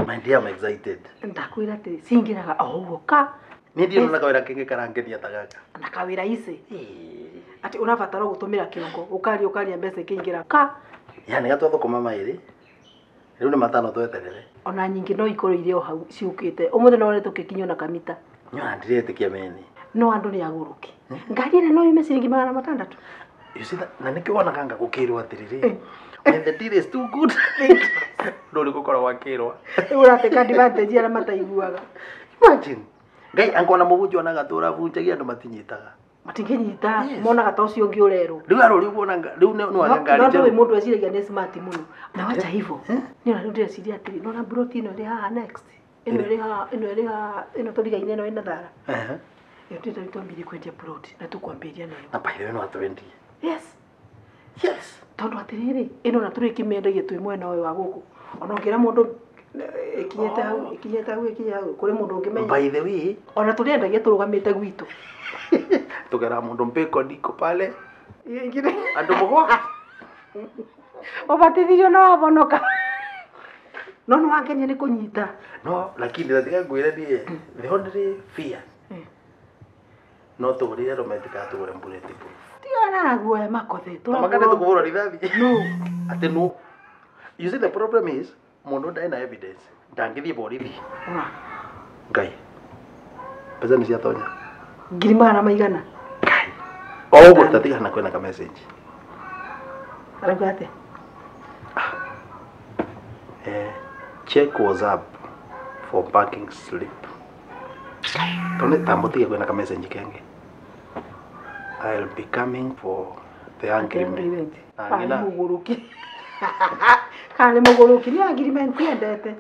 My dear, I'm excited. Ndakwĩra atĩ cingĩraga o ũguo ka. Niĩ ndirĩ na kawĩra kĩngĩ karangenia ta gaka. Na kawĩra ici. Atĩ ũrabatara gũtũmĩra kĩongo, ũkaria ũkaria mbeca ikĩingĩra ka. Yani gatwathũkũma maĩrĩ. Rĩu nĩ matano tweterere. Ona nyingĩ no ikorwo irĩ o hau ciũkĩte. Ũmũthĩ no wone tũgĩkinyio na kamita. Nyona ndiretĩkia meni. No andũ nĩ agũrũki. Ngari ĩrĩa no yume ciringi 600. You see that? Na nĩkĩo wonaga ngagũkĩrwo atĩrĩrĩ. When the deal is too good. Ndũrĩ gũkorwo wakĩrwo. Rĩu ũrateka advantage arĩa mataiguaga. Imagine. Ngai angona mũhunjia onaga tũrabunjagia andũ matinyitaga. Matingĩnyita, monaga ta ũcio ũngĩ ũrerwo. Rĩu arũri ũguo rĩu nĩ waga ngari njerũ. No ndũĩ mũndũ eciragia nĩ smart mũno. Na wacha hivyo. Nĩ ona rĩu ndĩreciria atĩrĩ, nona broti ĩno ĩrĩ haha next. Ĩno ĩrĩ haha, ĩno ĩrĩ haha, ĩno tũrigaine ĩno ĩna thara. Ĩyo ndĩrenda twambĩrĩrie kwendia broti na tũkwambĩrĩria nayo. Na by the way no atwendie. Yes. Yes. Tondũ atĩrĩrĩ, ĩno na tũrĩkĩmĩendagia twĩ mwena ũyũ wa gũkũ. Ona ũngĩra mũndũ ĩkinyĩte hau, ĩkinyĩte hau, ĩkinyĩte hau, kũrĩ mũndũ ũngĩmenya. By the way, ona tũrĩendagia tũrũgamĩte gwitũ. Tũkera mũndũ mpeko ndiko pale. Andũ mũgwa. Ũbatithirio na wabonoka. No nĩ wangenia nĩ kũnyita. No, lakini ndatiga ngwĩre niĩ, the only fear. No tũgũrire rometi kana tũgũre bullet proof. Tigana na guoya makothe. Tũmakane tũkũhũrwo rithathi. No. Atĩ no. You see the problem is, mũndũ ndarĩ na evidence. Ndangĩthiĩ borithi. Ngai. Mbeca nĩ ciatonya. 1,900. Ngai. O ũguo tatigana kwĩna ka message. Arauga atĩa? Check WhatsApp for banking slip. Tone tambotige kwĩna ka message kengĩ. I'll be coming for the agreement. Kana mũgũrũki. Kana mũgũrũki nĩ agreement endete.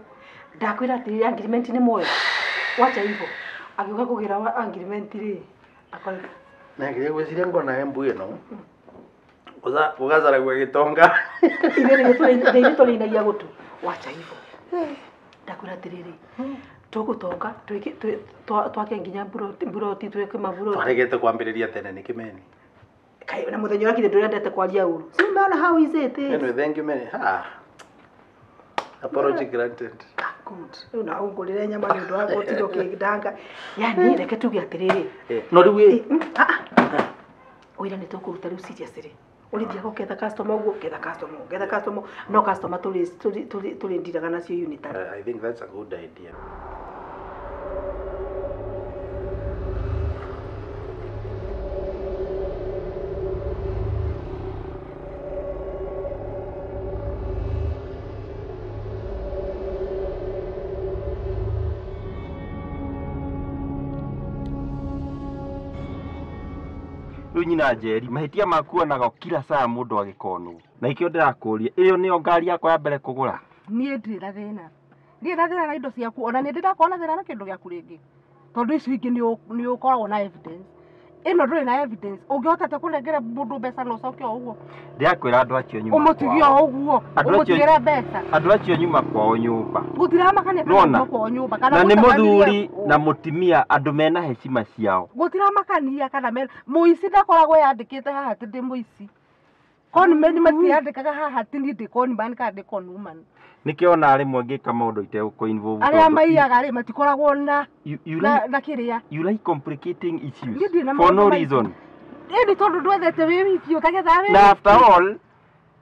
Ndakwĩra atĩrĩrĩ agreement nĩ muoyo. Wacha hivyo. Agĩũka kũgĩra wa agreement rĩ. Akore. Na nginya gwĩciria ngona embu ĩno. Ũgacaragua gĩtonga. Ithuĩ tũrĩinagia gũtũ. Wacha hivyo. Ndakwĩra atĩrĩrĩ. Tũgũtonga twake nginya mburoti twĩke maburoti. Twaregete kwambĩrĩria tene nĩ kĩmeni. Kaĩ na mũthenya ũrĩa kire ndũrendete kwaria ũru. Si umeona how is it? Anyway, thank you many. Ha. Apology granted. Good. Rĩu na ũngũrĩre nyama nĩ ũndũ wa gũtinda ũkĩndanga. Yani reke tuge atĩrĩrĩ. No rĩu ĩ. Wĩra nĩ tũkũruta rĩu seriously. Ũrĩthiaga ũketha customer ũguo, ũketha customer, ũketha customer, no customer tũrĩ ndiraga nacio unitary. I think that's a good idea. Nyina Njeri mahĩtia maku onaga kila saa mũndũ agĩkonwo na ikĩo ndĩrakũria ĩyo nĩyo ngari yakwa ya mbere kũgũra. Niĩ ndirĩ na thĩna, ndirĩ na thĩna na indo ciaku, ona nĩ ndĩrakorwo na thĩna na kĩndũ gĩaku rĩngĩ, tondũ icio ingĩ nĩ ũkoragwo na evidence. Ĩno ndũrĩ na evidence. Ũngĩhota atĩa kũnengera mũndũ mbeca na ũcoke o ũguo? Ndĩrakwĩra andũ acio nyuma ũmũtigie o ũguo, ũmũtigĩre mbeca. Andũ acio nyuma kwao nyũmba. Gũtiramakania kana nyuma kwao nyũmba kana na nĩ mũthuri na mũtumia andũ mena heshima ciao. Gũtiramakania kana mena mũici ndakoragwo yandĩkĩte haha atĩ ndĩ mũici. Conman matiandĩkaga haha atĩ niĩ ndĩ conman kana ndĩ conwoman. Nĩkĩo ona rĩmwe ngĩka maũndũ itegũkũ involve. Arĩa maiyaga rĩ matikoragwo na na kĩrĩa. You like complicating issues for no reason. Ĩni tondũ ndwethete wĩ wiki ũkagetha wĩ. Na after all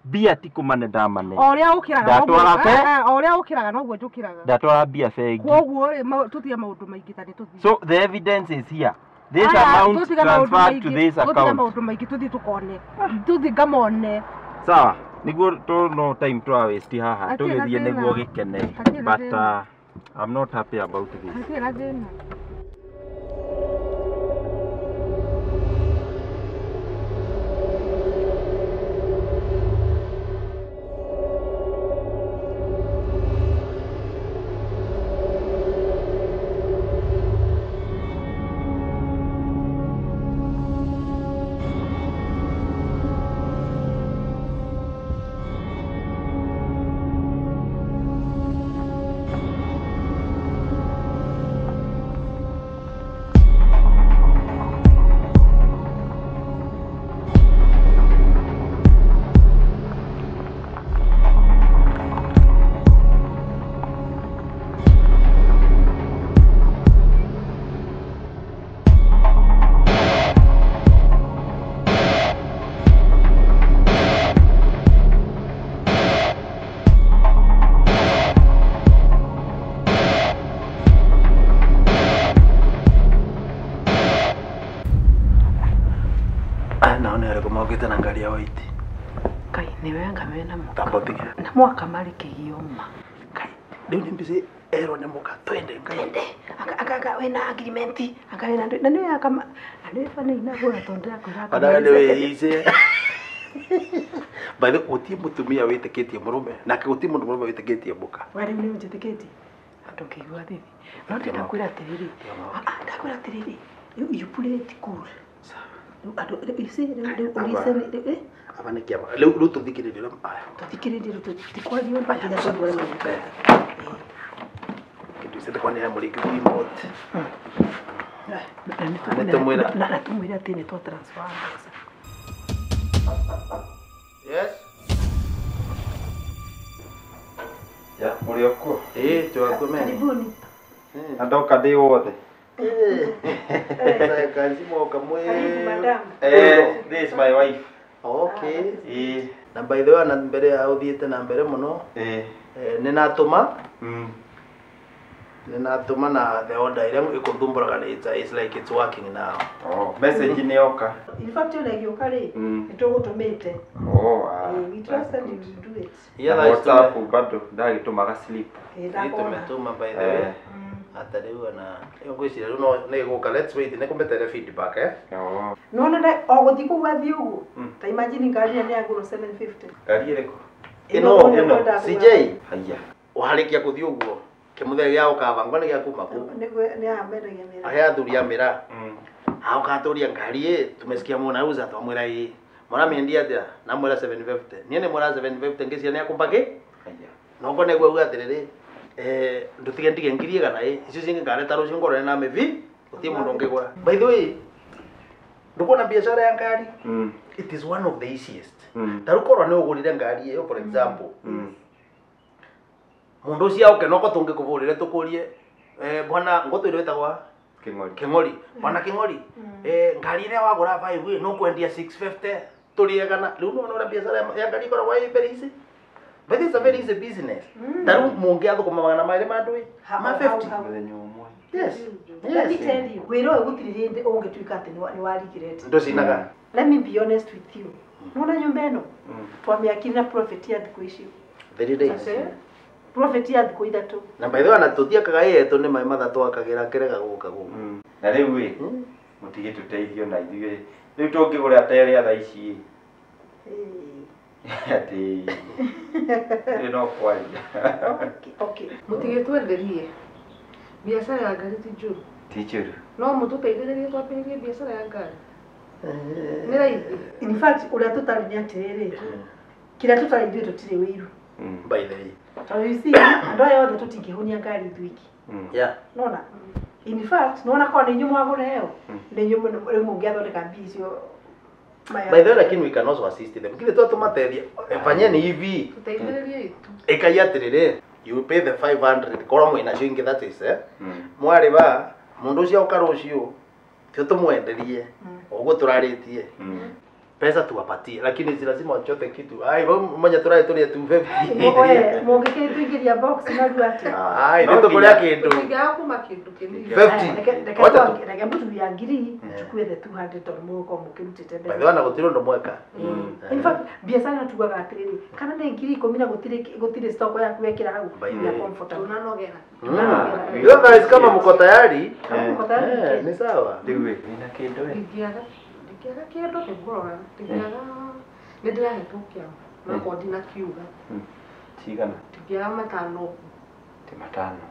mbia ti kũmane ndamane. O ũrĩa ũkĩraga noguo. O ũrĩa ũkĩraga noguo njũkĩraga. Ndatwara mbia bengi. Kwoguo rĩ tũtige maũndũ maingĩ ta nĩ tũthiĩ. So the evidence is here. This amount transferred to this account. Tũtige maũndũ maingĩ tũthiĩ tũkone. Tũthiĩ ngamone. Sawa. Niguo to no time to waste haha tũgĩthiĩ nĩguo gĩkene, but I'm not happy about this. Hatirĩ na thĩna. Tambotige. Na mwaka marĩ kĩgio ma. Kai, rĩu nĩ mbici erwo nĩ mũka twende Ngai. Twende. Anga anga wĩna agreement, anga wĩna na nĩ akama na nĩ bana inagũra tondũ ndĩrakwĩra Ona we nĩ wĩice. By the way, gũtirĩ mũtumia wĩtĩkĩtie mũrũme nake gũtirĩ mũndũ mũrũme wĩtĩkĩtie mũka. We rĩu nĩ ũnjĩtĩkĩtie? Andũ ngĩigua thithi. No ndĩrakwĩra atĩrĩrĩ. Ndakwĩra atĩrĩrĩ. You play it cool. Andũ you see rĩu ũrĩce Aba nĩ kĩama. Rĩu rĩu tũthikĩrĩrie ũrĩa aya. tũthikĩrĩrie rĩu tũtikwario nginya tũigue ũrĩa maiguĩte. Kĩndũ ici ndĩkwanĩra mũrĩngĩ remote. Na tũmwĩre atĩ nĩ twa transfer mbeca. Yes. Ya, mũrĩ o kuo? Ĩĩ, twĩ mene. Karibuni. Na ndoka ndĩ wothe. Kazi moka mwe. Karibu madam. This is my wife. Okay. Ĩĩ. Na by the way na mbere ya ũthiĩte na mbere mũno. Ĩĩ. Nĩ natũma. Nĩ natũma na the order ĩrĩa ĩkũthumbũraga nĩ it's like it's working now. Oh, message nĩ yoka. In fact ona ĩgĩũka rĩ, nĩ tũgũtũmĩte. Oh, We trusted you to do it. Yeah, WhatsApp bado ndagĩtũmaga slip. Tũmetũma by the way. Ata rĩu ona ngwĩciria rĩu no nĩ ĩgũka. Let's wait nĩ kũmetere feedback eh. Oh. Nona nda o gũthiĩ kũu athiĩ ũguo. Ta imagine ngari ĩrĩa nĩ yagũrwo 750. Ngari ĩrĩkũ? Ĩno CJ. Haiya. Warĩkia gũthiĩ ũguo kĩmũthenya gĩa gũkabangwo nĩ gĩa kuma kũ. Nĩguo nĩ amendagia mĩraa. Ahe athuri a mĩraa. Aũkatũria ngari ĩ tumesikia mũnauza twamwĩra ĩ. Mũramĩendia atĩa? Namwĩra 750. Niĩ nĩ mwĩra 750 ngĩciria nĩ akũmba kĩ? Haiya. Nongo nĩguo auga atĩrĩrĩ ndutige ndige ngiri igana ĩ icio cingĩ ngareta rũciũ ngorwo na mĩvi gũtirĩ mũndũ ũngĩgũra. By the way, ndũkuona biacara ya ngari? It is one of the easiest. Ta rĩu korwo nĩ ũgũrire ngari ĩyo for example. Mũndũ ũcio oke noko tũngĩkũbũrĩre tũkũrie bwana ngũtwĩre wĩtagwa Kĩng'ori. Kĩng'ori. Bwana Kĩng'ori. Ngari ĩrĩa wagũra 5 ĩ nũkwendia 650 tũrĩegana. Rĩu nĩwona ũrĩa biacara ya ngari ĩkoragwo ĩ very easy. But it's a very easy business. Ta rĩu mũngĩathũkũma magana merĩ ma ndũĩ? Ma 50. Mũthenya ũmwe. Yes. Let me tell you, wĩra ũyũ gũtirĩ hĩndĩ ũngĩtuĩka atĩ nĩ wa regret. Ndũcinaga. Let me be honest with you. Nona nyũmba ĩno twamĩakire na profit ya thikũ ici. 3 days. Profit ya thikũ ithatũ. Na by the way ona tũthiakaga ĩyetũ nĩ maĩ mathatũ akagĩra kĩrega gũka gũkũ. Na rĩu ĩ mũtigĩtũteithio na ithuĩ rĩu tũngĩgũra ta ĩrĩa thaa ici ĩ. Atĩ rĩu no kwaria. Okay. Mũtigĩtwenderie. Biacara ya ngari ti njũru. Ti njũru. No mũtũteithĩrĩrie twambĩrĩrie biacara ya ngari. Nĩ raithi. In fact ũrĩa tũtarĩ nĩ atĩrĩrĩ. Kĩrĩa tũtarĩ ithuĩ tũtirĩ wĩiru. By the way. Tondũ you see, andũ aya othe tũtingĩhũnia ngari ithuĩ iki. Yeah. Nona? In fact, nona korwo nĩ inyuĩ mwagũra ĩyo, nĩ inyuĩ rĩu mũngĩathondeka mbia icio. By the way, lakini we can also assist them. Kile tu tumateithia. Fanyeni hivi. Tũteithĩrĩrie tu. Ĩkai atĩrĩrĩ, you pay the 500 korwo mwĩna nacio ingĩ that is eh. Mwarĩba mũndũ ũcio oka rũciũ tio tũmwenderie ũguo tũrarĩtie. Pesa tuwapatie lakini si lazima wachote kitu. Ai mmoja tũrarĩ tũrĩe 250. Mũngĩkĩtũingĩria box narua atĩa? Ai nĩ tũkũrĩa kĩndũ. Tũtingĩaga kuma kĩndũ kĩnini. 50. Reke mũtu ya ngiri chukue the 200 tondũ mũgũkorwo mũkĩrutĩte By the way na gũtirĩ ũndũ mweka. In fact, biacara ĩno tugaga atĩrĩrĩ, kana nĩ ngiri ikũmi na gũtirĩ stock yaku wekĩra hau By ya comfortable. Tũnanogera. Hiyo guys kama mko tayari, Kama mko tayari ni sawa. Rĩu ĩ wĩna kĩndũ ĩ? Ndingĩaga kĩndũ nĩngũrora. Ndingĩaga nĩ ndĩrahetwo kĩama nakorwo ndinakiuga. Cigana? Ndingĩaga matano ũguo. Ti matano.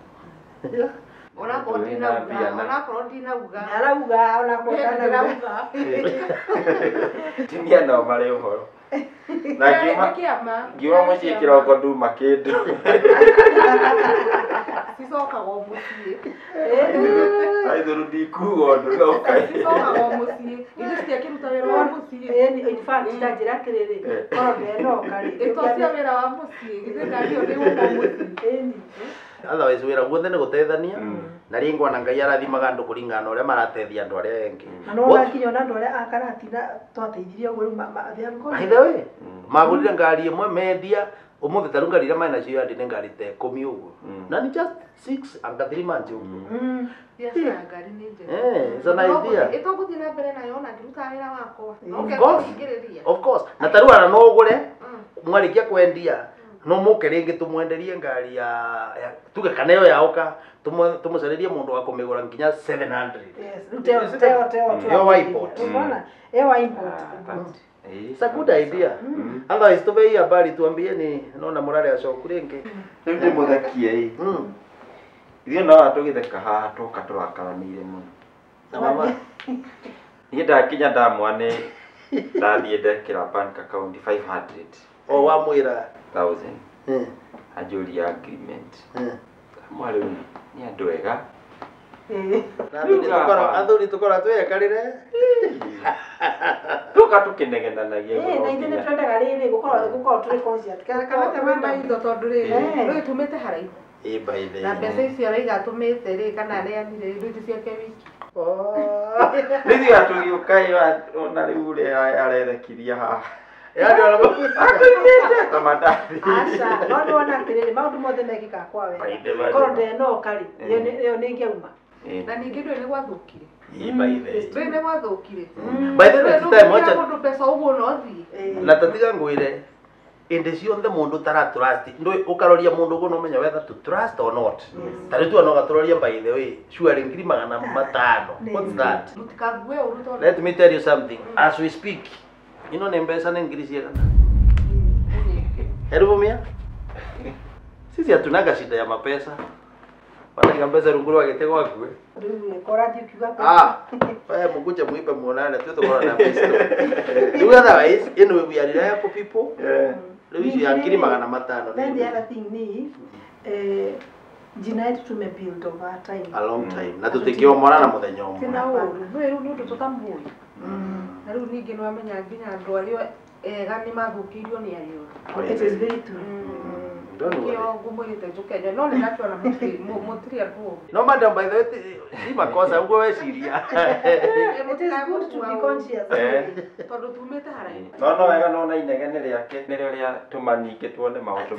Onakorwo ndinauga. Nĩarauga onakorwo ndanauga. Atumia nao marĩ ũhoro. Na ngiuma mũciĩ kĩroko nduma kĩndũ. Cicokagwo mũciĩ. Aithũrũ ndikuga ũndũ no kaĩ. Cicokagwo mũciĩ. Ithuĩ citiakĩruta wĩra wa mũciĩ. In fact, ta njĩra atĩrĩrĩ, korwo ndenoka rĩ. Ĩtocia wĩra wa mũciĩ. Githĩ ngari ĩyo ndĩgũka mũciĩ. Otherwise wĩra guothe nĩ gũteithania na rĩngĩ ona Ngai arathimaga andũ kũringana na ũrĩa marateithia andũ arĩa angĩ. Na nĩwona nginya ona andũ arĩa a Karatina twateithirie ũguo rĩu they have gone. By the way, magũrire ngari ĩmwe mendia Umuthi ta ngari iria mena cio yandi nĩ ngari ta 10 ũguo. Na ni just 6 anga 3 months ũguo. Biacara ya ngari nĩ njega. It's an idea. Ĩtũgũthiĩ na mbere nayo ona ngĩrutaga wĩra wakwa. Of course. Of course. Na ta rĩu ona no ũgũre mwarĩkia kwendia no mũke rĩngĩ tũmwenderie ngari ya tuge kana ĩyo yaoka tũmũcarĩrie mũndũ wa kũmĩgũra nginya 700. Yes, rĩu teo Ĩyo wa import. Unaona? Ĩyo wa import. It's a good idea. Otherwise tupe hii habari tuambie ni naona murare acoku rĩngĩ. Rĩu ndĩmũthekie ĩ. Ithuĩ no tũgĩtheka haha tũka tũrakaranĩire mũno. Na mama. Niĩ ndakinya ndamwa nĩ ndathiĩ ndekĩra bank account 500. O wamwĩra. 1000. Anjũria agreement. Ndamwa rĩu nĩ andũ ega. Na athuri tũkorwo twĩyekarĩre. Tũka tũkĩnegenanagia. Na ithuĩ nĩ twendaga rĩrĩ gũkorwo tũrĩ conscious. Kana tema maitho tondũ rĩrĩ rĩu tumĩte haraihu. By the Na mbeca icio araiga atũmĩte rĩ kana aneanire rĩu ti ciake wiki. Rĩu atũgĩũka ona rĩu ũrĩa arethekiria haha. Yaani atũmĩte ta mandathi. Aca, no nĩwona atĩrĩrĩ maũndũ mothe mekĩkaga kwa wega. Korwo ndenoka rĩ, ĩyo nĩ ĩngĩauma. Na ningĩ ndũĩ nĩ gwathũkire. By the Ndũĩ nĩ gwathũkire. By the next time wacha mũndũ mbeca ũguo no thiĩ. Na tatiga ngwĩre ĩndĩ ciothe mũndũ tara trust ndũĩ ũkaroria mũndũ ũguo no ũmenye whether to trust or not. Ta rĩu tuona ũgatũroria by the way sure ngiri 500. What's that? Mũtikague ũru tondũ. Let me tell you something as we speak. Ino nĩ mbeca nĩ ngiri cigana? 1,000. Sisi hatunaga shida ya mapesa. Wanaga mbeca rungu rwa gĩtĩ gwaku. Ah, wewe mkuje muipe muonane tu tukorwo na pistol. Rĩu otherwise anyway we are reliable people. Rĩu icio ya ngiri 500. Then the other thing ni jina yetu tume build over time. A long time. Na tũtingĩomora na mũthenya ũmwe. Tina ũru. No rĩu nĩ ũndũ tũtamũĩ. Na rĩu ningĩ nĩ wamenya nginya andũ arĩa ega nĩ mathũkĩirio nĩ arĩa oru. It is very true. Don't worry. Nĩkĩo ngũmwĩrĩte njũke nyone no nĩ ndakĩona mũtirĩ andũ oru. No madam by the way ti makosa ũguo weciria. It is good to be conscious. Tondũ tumĩte haraihu. No wega nona inegene rĩake nĩrĩo rĩatũma ningĩ tuone maũndũ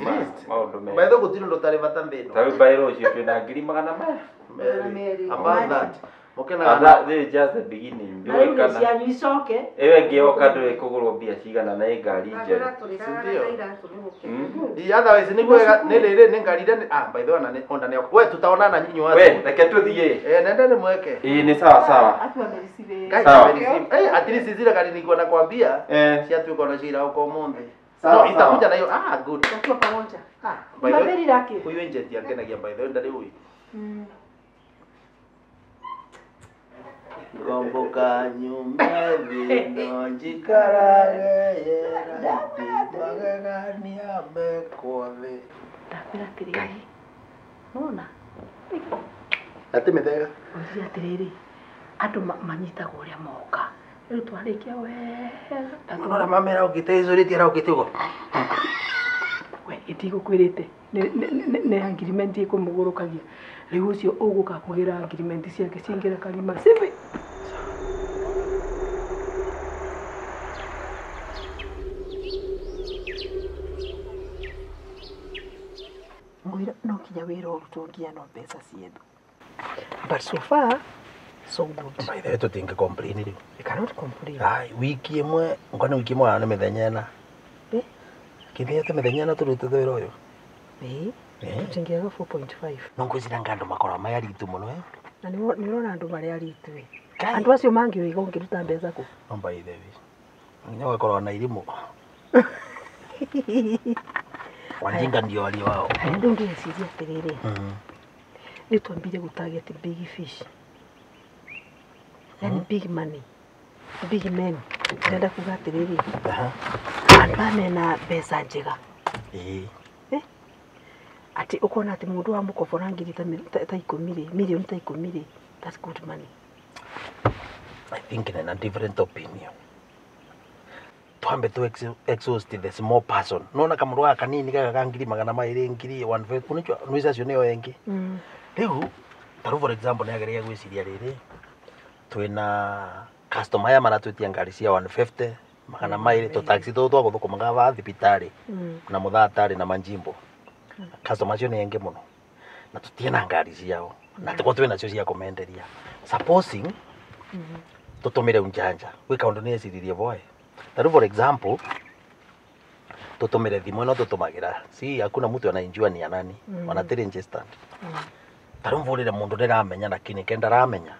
maũndũ mega. By the way gũtirĩ ũndũ ũtarĩ bata thĩ ĩno. Ta rĩu by rũciũ twĩna ngiri 200. About that. Mũkenaga na this is just the beginning. Na rĩu nĩ cianyu icoke. Ĩyo ĩngĩ yoka ndũĩ kũgũrwo mbia cigana na ĩ ngari njerũ. Otherwise nĩ kwega nĩ rĩrĩ nĩ ngari iria by the way ona nĩ we tutaonana nyinyi watu. We reke tũthiĩ. Nenda nĩ mweke. Ĩĩ nĩ sawa sawa. Atu amereceive. At least zile gari nilikuwa nakwambia ciatuĩka ona ciiraũka ũmũthĩ. No itakuja na hiyo good. Tutakuwa pamoja. By the way very lucky. Huyu agent angenagia by the way ndarĩ huyu. Ngomboka nyumba thĩ njikarage yera magegania mekwo thĩ. Ndakwĩra atĩrĩrĩ, nona atĩ mĩthega ũria atĩrĩrĩ andũ manyitagwo ũrĩa moka rĩu twarĩkia wega nona mamera ũkĩte icũrĩtie araũkĩte ũguo we ĩtigũkwĩrĩte nĩ agreement ĩkũmũgũrũkagia rĩu ũcio ũgũka kũgĩra agreement ciake ciingĩra karima cibi. Mwĩra no kinya wĩra ũrutwo nginya no mbeca ciethu. But so far so good. By the way tũtingĩ complain rĩu. We cannot complain. Ai wiki ĩmwe ngona wiki ĩmwe nĩ mĩthenya ĩna. Kĩthĩte mĩthenya ĩna tũrutĩte wĩra ũyũ. Tũtingĩaga 4.5. No ngwĩciria nga andũ makoragwo marĩ aritũ mũno. Na nĩ ũrona andũ marĩ aritũ ĩ. Andũ acio mangĩũiga ũngĩruta mbeca kũ? No by the way. Nginya ũgakorwo na irimũ. Wajinga ndio walio wao. Rĩu ndĩreciria atĩrĩrĩ. Rĩu twambire gũ target big fish. Yani big money. Big men. Ndĩrenda kuga atĩrĩrĩ. Andũ aya mena mbeca njega. Ati ukona ati mundu wa mukobora ngiri ta 10 ri milioni ta 10 ri that's good money. I think in a different opinion. Twambe to exhaust the small person. Nona kamundu gaka kanini gaka ka ngiri 200 ngiri 150 unajua nuisa acio nĩo engi. Rĩu taru for example nĩageragia gwĩciria rĩrĩ twĩna customer aya maratwĩtia ngari cia 150 200 to taxi to twa guthukumaga va thibitari na muthatari na manjimbo. Customer acio ni engi muno na tutiena ngari ciao na tuko twina cio cia kumenderia. Supposing tutumire unjanja gwi kaundu ni eciririe boy. Taru for example tutumire thimu ino tutumagira si hakuna mtu anainjua ni anani ona ti registered. Taru mvurire mundu ndiramenya lakini kenda ramenya.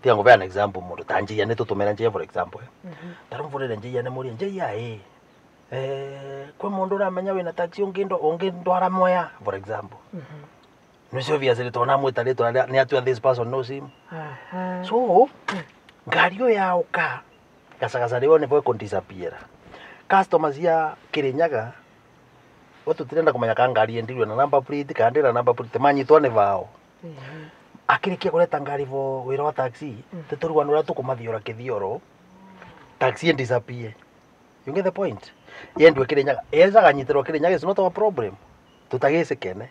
Tiga ngubea an example mundu ta njia ni tutumira njia for example. Taru mvurire njia ni murie njia kwe mundu uramenya wina taxi ungindo ungindwara Mwea for example. Nĩcio obviously tona mwita ritwa ni atua this person knows him. So ngari ĩyo yaũka gacagaca rĩo nĩvo ĩkũdisappear. Customers ya Kirinyaga tũtirenda kũmenya ka ngari yendirwe na number plate kana ndĩra number plate manyitwo nĩ bao. Akĩrĩkia kũreta ngari vo wĩra wa taxi tĩtũrugano ũrĩa tũkũmathiora kĩthioro taxi disappear. You get the point? Yendwe Kirinyaga ezaga nyitĩrwo Kirinyaga is not our problem. Tutagĩcikene.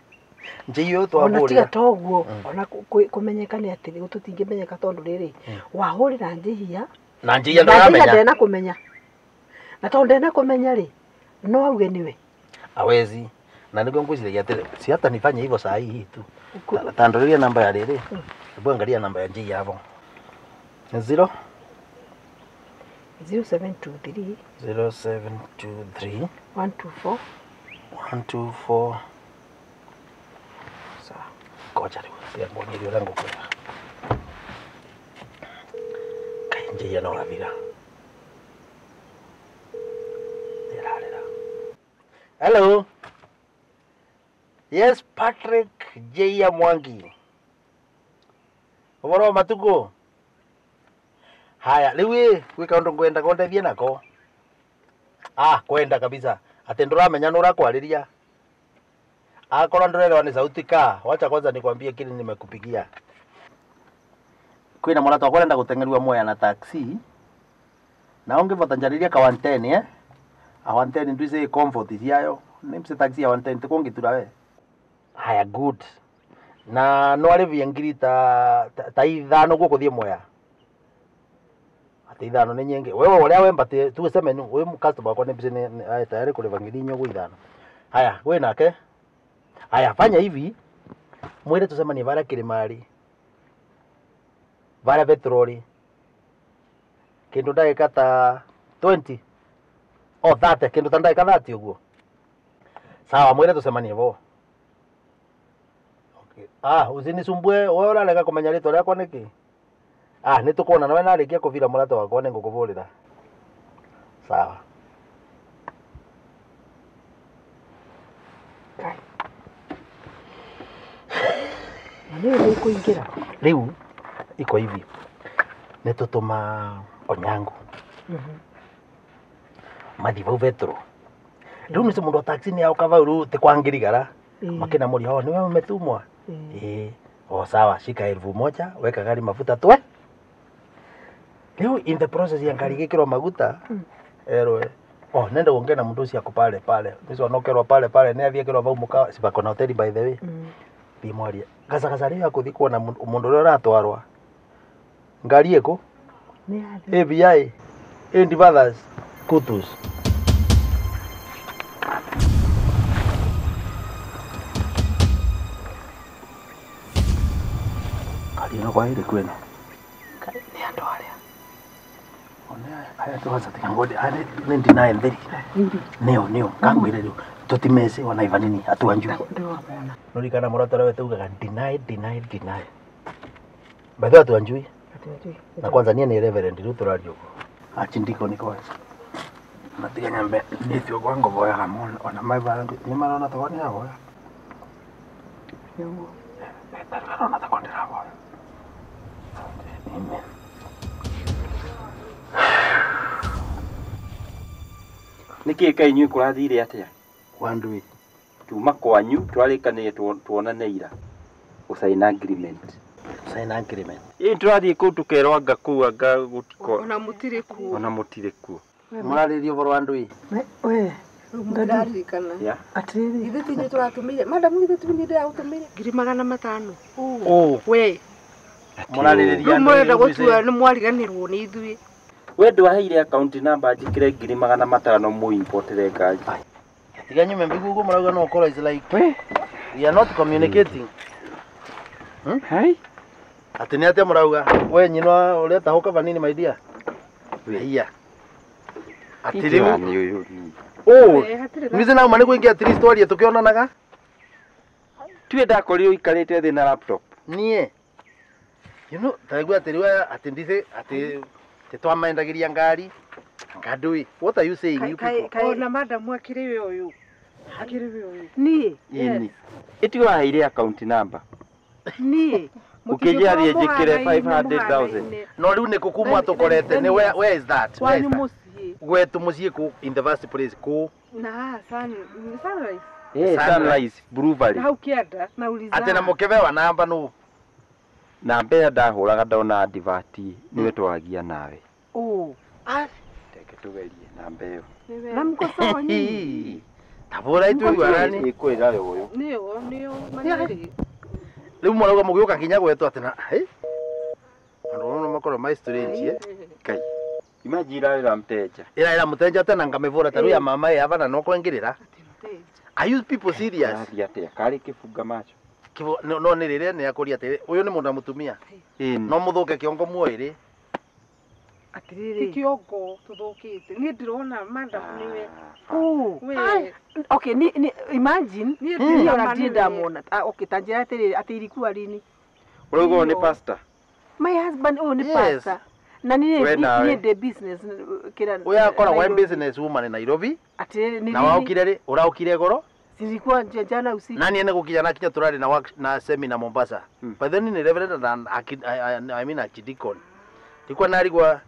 Njiyo ona tiga toguo ona kumenyeka ni atiri tutingimenyeka tondu riri wahurira njihia na njihia ndaramenya ndena kumenya na tondu ndena kumenya ri no auge niwe awezi na niguo ngwiciria atiri si hata nifanye hivyo saa hii tu tandoriria namba ya riri hebu angalia namba ya njihia hapo 0 0723 0723 124 124. Koja riu tiga nguonyerie uria ngukwira kai njihia no rathira ndirarira. Hello, yes, Patrick J Mwangi ũhoro wa matuko. Haya riu ĩ gwĩ kaũndũ ngwenda kũndeithie nako. Kwenda kabisa atĩ ndũramenya nũ ũrakwarĩria. Akorwo ndũrerewa ni sauti ka wacha kwanza nikwambie kile nimekupigia. Kwina mwana wakwa arenda guteng'erua Mwea na taxi na ungivota njariria ka 110 a 110 ndwice comfort ciayo nimse taxi ya 110 tikungitura we. Haya good na no arĩvie ngiri ta ithano guo kuthie Mwea ati ithano ni nyingi wewe uria wemba tuceme wi customer wakwa nimse ni tayari kuriva ngiri inya guo ithano. Haya we nake. Haya fanya hivi mwire tucemanie varia Kirimari varia petroli kindu ndagika ta 20 o 30 kindu ta ndagika 30 uguo. Sawa mwire tucemanie vo. Okay. Usinisumbue wewe urarega kumenya ritwa riakwa niki. Nitukuona nawe narikia kuvira murata wakwa ningukuvurira. Sawa. Nĩ kuingira riu iko hivi nitutuma Onyango mathi vau vetro riu nĩ mundu wa taxi ni auka vau riu ti kwa ngirigara makina muri ho niwe umetumwa o sawa shika 1000 weka gari mafuta twe riu in the process ya ngari gikirwo maguta erwe nenda uongee na mundu ucio pale pale nicio onokerwo pale pale ni athiekirwo vau mukawa sibako na hoteli by the way bimwaria gacagaca riu akuthi kuona mundu uria uratwarwa ngari ĩkũ ABI and others kutus. Ngari ĩno kwa ĩrĩ kwĩno nĩ andũ arĩa one aya tũgaca tiga ngode nĩ ndinae theri nĩo nĩo kangwĩre rĩu tutimece ona ivanini atuanju nurikana murata uria tugaga deny deny deny by the way atuanjui na kwanza nie ni reverend riu turaria uguo achindiko ni kwanza natiga nyambe nithio kwa ngovoyaga muno ona maiva ni marona ta kwani avoya marona ta kwani avoya. Amen. Niki kai inyuĩ kũrathire atĩa? Wandui tuma kwanyu twarĩkanĩire tuonane ira gũcaina agreement. Sign agreement. Ĩ tũrathiĩ kũu tũkerwo anga kũu anga gũtiko ona mũtirĩ kuo. Ona mũtirĩ kuo. Mũrarĩria ũhoro wa ndui. We ndĩraririkana. Atĩrĩrĩ ithuĩ ti inyuĩ tũratũmĩire madam ithuĩ ti inyuĩ ndĩragũtũmĩire 500,000. We Mũrarĩrĩria andũ. Mũrenda gũtua nĩ mwariganĩrwo nĩ ithuĩ. We ndwaheire account number njikire 500 mu importere ngari. Tiga nyume mbigugo murauga no korwo is like we are not communicating. Hai. Ati ni atia murauga we nyina ureta huka vanini my dear. Iya. Ati riu ni uyu. Oh, nize na mane kuingia at least twarie tukionanaga. Tuwe ndakorirwo ikarite thi na laptop. Nie. You know, taigua ati riu ati ndice ati twamaendagiria ngari. Ngandui. What are you saying you people? Ona madam akiri we uyu. Akiri we uyu. Nie. Ni. Itiwaheire account number. Nie. Ukijia thie njikire 500,000. No riu ni kukumwa tukorete ni where is that? Kwanyu mucii. Gwetu mucii ku in the first place ku. Na Sunrise. Eh, Sunrise Brewery. Hau kianda na uliza. Ati na mukibewa namba nu. Na mbere ndahuraga ndona advert niwe twaragia nawe. Oh. Ah, teke tugerie namba iyo. Na mko sawa nyinyi. Tabura itu igwarani. Ikwira uyu. Niyo niyo maniri. Riu mwarauga mugiuka kinya gwetu ati na eh. Andu no makorwo my strange eh. Kai. Imagine ira mteja. Ira mteja tena ngamivura taru ya mama ya bana no kwengirira. Are you people serious? Athi atia kari kifunga macho. Kibo no ni rire ni akuria atiri uyu ni mundu na mutumia. No muthuke kiongo muoiri. Atiriri. Ti kiongo tuthukite. Ni ndirona madam niwe. Oh. Okay, ni imagine ni ona ndamona. Ah, okay, tanjira atiriri ati ilikuwa lini? Urogo ni pastor. My husband oh ni pastor. Na ni ni the business kira. Uya akoragwo business woman in Nairobi. Atiriri ni na waukire ri uraukire goro? Silikuwa jana usiku. Nani ene gukija na kinya turari na work na seminar Mombasa. But then ni reverend and I mean archdeacon. Ndikwa narigwa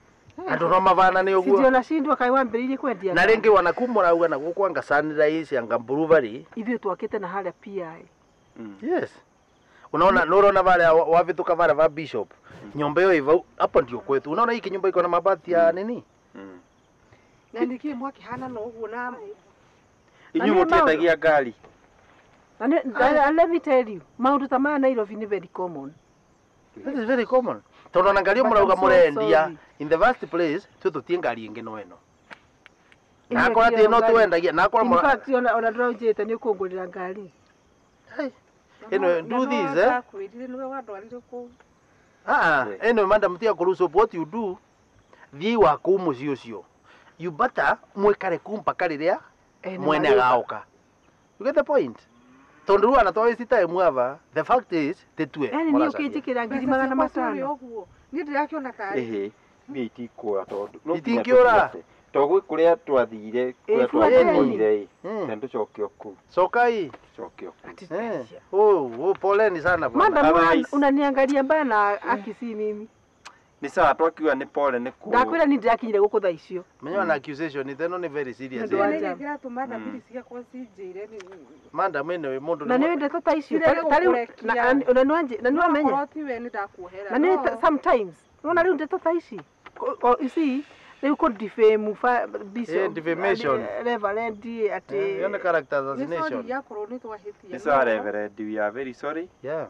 andu no mavana ni uguo. Sio nashindwa kai wambiririe kwendia. Na ringi wanakumura uga na guku anga Sunrise anga Brewery. Ithuĩ twakite na haria PI. Yes. Unaona nurona vale wavituka vale va bishop. Nyumba hiyo hivyo hapo ndio kwetu. Unaona hii nyumba iko na mabati ya nini? Na niki mwaki hana no uguo na Inyu mutiendagia ngari. Na let me tell you, maundu ta maya Nairobi ni very common. That is very common. Tondu na ngari murauga murendia in the first place tu tutie ngari ingi no eno. Na akora ti no twendagia na akora In fact ona ndiraunjite ni ukungurira ngari. Eno do this eh. Kwirire niwe wandwarire kuu. Ah, eno madam tia kuruhusu what you do thii wa kuu mucii ucio. You better mwikare kuu mpaka riria mwene agauka. You get the point? Tondu riu ana twa time ava the fact is tetue. Yani ni ukinjikira 500,000 uguo. Ni ndirakiona tari. Ehe, ni itikura tondu. No itingiura. To gwi kuria twathire kuria twathire ii. Nducoke kuu. Cokai. Coke kuu. Oh, poleni sana bwana. Madam unaniangalia mbana akisi mimi. Ni sawa twakiuga ni pole ni ku. Ndakwira ni ndirakinyire guku thaa icio. Menya na accusation iteno ni very serious. Nĩ kĩratũma thabiri ciakwa cinjĩre ni Madam ene mundu na nĩ ndeto ta icio tariu na na nĩ wamenya. Ti we ni ndakuohera. Na nĩ sometimes unaona riu ndeto ta ici. You see riu ku defame bishop defamation reverend ati yone character assassination. Ni sorry yakorwo ni twahitia. Ni sawa reverend, we are very sorry. Yeah.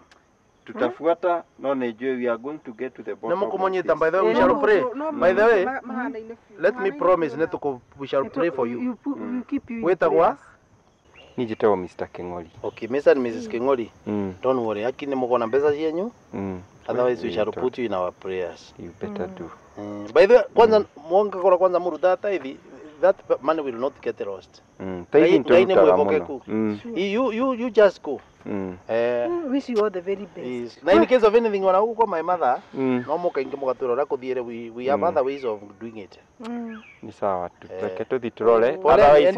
Tutafuata no nijue we are going to get to the bottom. Na mukumonyita by the way we shall pray. By the way let me promise netuko we shall pray for you. You keep you. Wetagwa? Ni njitagwo Mr. King'ori. Okay, Mr. and Mrs. King'ori. Don't worry, akini mukona mbeca cienyu. Otherwise we shall put you in our prayers. You better do. By the way, kwanza mwonga kora kwanza muruta tithe that money will not get lost. Tithe nĩ You just go. Wish you all the very best. Yes. Na in case of anything wana huko my mother no mukaingi mugatura uria kuthiire we have other ways of doing it. Ni sawa tu. Reke tuthi turore. Otherwise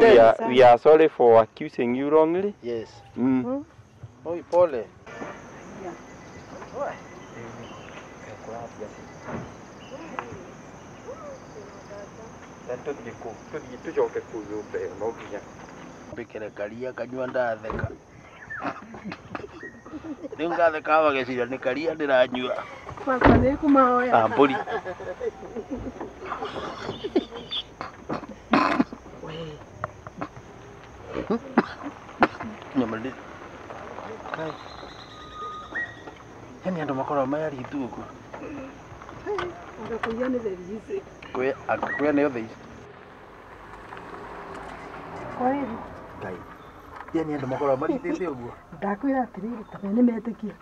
we are sorry for accusing you wrongly. Yes. Oi pole. Tuthi tucoke kuu nyũmba ĩyo no nginya mbikire karia kanyua ndatheka. Rĩu ngatheka bageciria nĩ karia ndĩranyua. Baba nĩ kũmahoya. Ah, mbũri. Nyama ndĩ. Kai. Yani andũ makoragwo mayaritu ũguo. Ũgakũiya nĩ very easy. Angĩkuya nĩ othe ici. Kwa heri. Ngai. Yani andũ makoragwo maritĩte ũguo. Ndakwĩra atĩrĩrĩ ta nĩ metĩkia.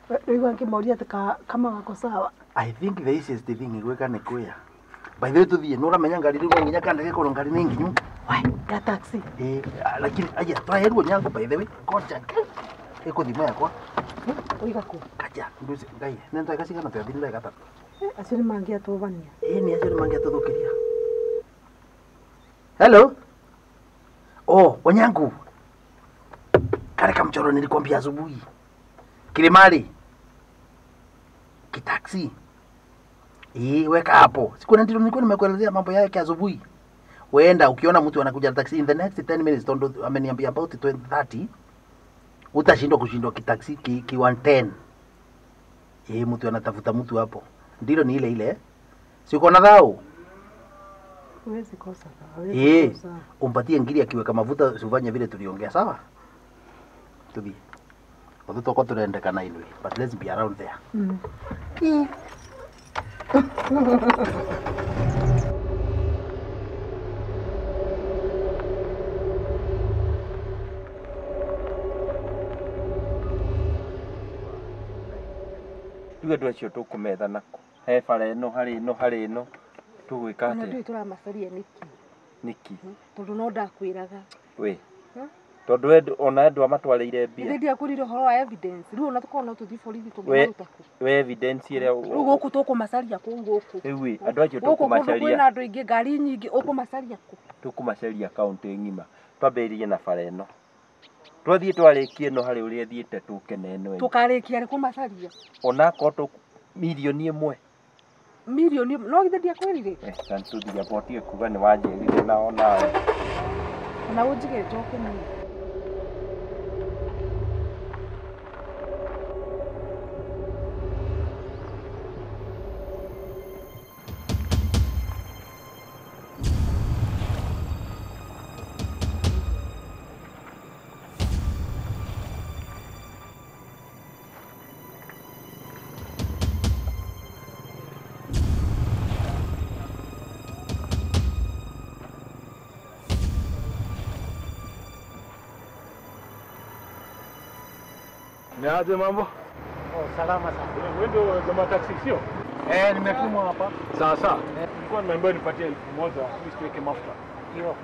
Rĩu ngĩmoria atĩ kama wako sawa. I think the easiest thing gwĩka nĩ kwĩya. By the way tũthiĩ nĩ ũramenya ngari rĩu no nginya kanda gĩkorwo ngari nĩ nginyu. Wai, ya taxi. Lakini aya tũraherwo nyango by the way. Ngoja. Ĩkũ thimũ yakwa. Ũiga kũ? Kaja, nduzi ngai. Nĩ ndagĩka cigana twathiĩ ndagĩka tatu. Acio nĩ mangĩatũbania. Ĩĩ nĩ acio nĩ mangĩatũthũkĩria. Hello. Oh, Onyangu. Kale kamchoro nilikwambia asubuhi. Kilimali. Kitaxi. Weka hapo. Siku na ndio nilikuwa nimekuelezea mambo yake asubuhi. Wenda ukiona mtu anakuja na taxi in the next 10 minutes tondo ameniambia about 20 30. Utashindwa kushindwa kitaxi ki 110. Mtu anatafuta mtu hapo. Ndilo ni ile ile. Si uko na dhao? Huwezi kosa. Huwezi kosa. Umpatie ngiri akiweka mafuta usifanye vile tuliongea, sawa? Tubi. Watoto wako tunaendekana anyway, but let's be around there. Rĩu andũ acio tũkũmetha nako. He bara ĩno, harĩ ĩno, harĩ ĩno. Tũgwĩka atĩa? Ona ndũĩ tũramacaria nĩkĩ? Nĩkĩ? Tondũ no ndakwĩraga. We. Tondũ ona andũ amatwarĩire mbia. Ithe ndiakwĩrire ũhoro wa evidence. Rĩu ona tũkorwo no tũthiĩ borithi tũngĩmaruta kũ? We evidence ĩrĩa rĩu gũkũ tũkũmacaria kũu gũkũ. Rĩu ĩ andũ acio tũkũmacaria. Gũkũ kwĩna andũ aingĩ, ngari nyingĩ, ũkũmacaria kũ? Tũkũmacaria kaũntĩ ng'ima. Twambĩrĩrie na bara ĩno. Twathiĩ twarĩkie ĩno harĩ ũrĩa ĩthiĩte tũke na ĩno ĩngĩ. Tũkarĩkia rĩ kũmacaria? Ona akorwo mirioni ĩmwe. Mirioni no githĩ ndiakwĩrire? Tũthiĩ amba ũtige kuga nĩ wanjĩrire na onawe. Ona ũnjige njoke niĩ. Niaje mambo? Oh, salama sana. Wewe ndio jamaa taxi sio? Nimetumwa hapa. Sawa sawa. Nilikuwa nimeambiwa nipatie 1000 mimi siweke mafuta. Ndio.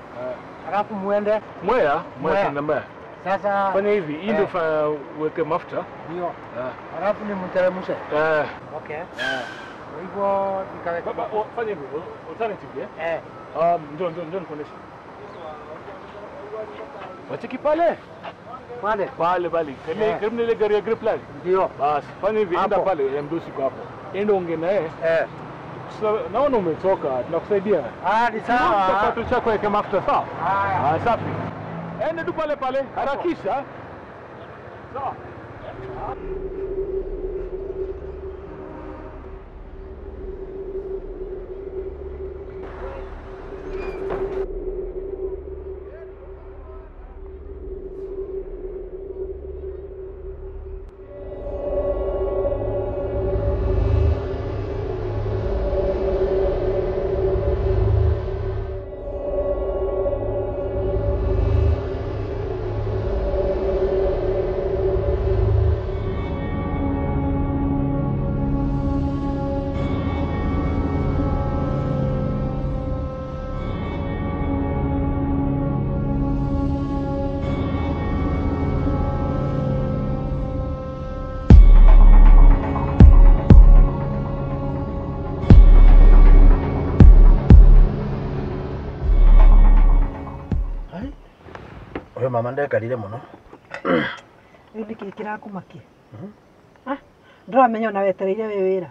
Alafu muende Mwea, Mwea na Mwea. Sasa fanya hivi, hii ndio uweke mafuta. Ndio. Alafu nimteremshe. Okay. Kwa hivyo nikaweka. Baba, fanya hivi, alternative eh? Njoo njoo nikuoneshe. Wacheki pale. Pale pale pale. Karibu na ile gari ya grip line. Ndio. Bas, fanya hivi, enda pale, mdosi kwa hapo. Enda ongea naye. Naona umetoka, tunakusaidia. Ni sawa. Kipato chako weke mafuta, sawa? Haya. Safi. Enda tu pale pale, harakisha. Sawa. Mama ndekarire muno. Rĩu nĩkĩ kĩrakũmakia? Ndĩramenya ona wetereire wĩ wĩra.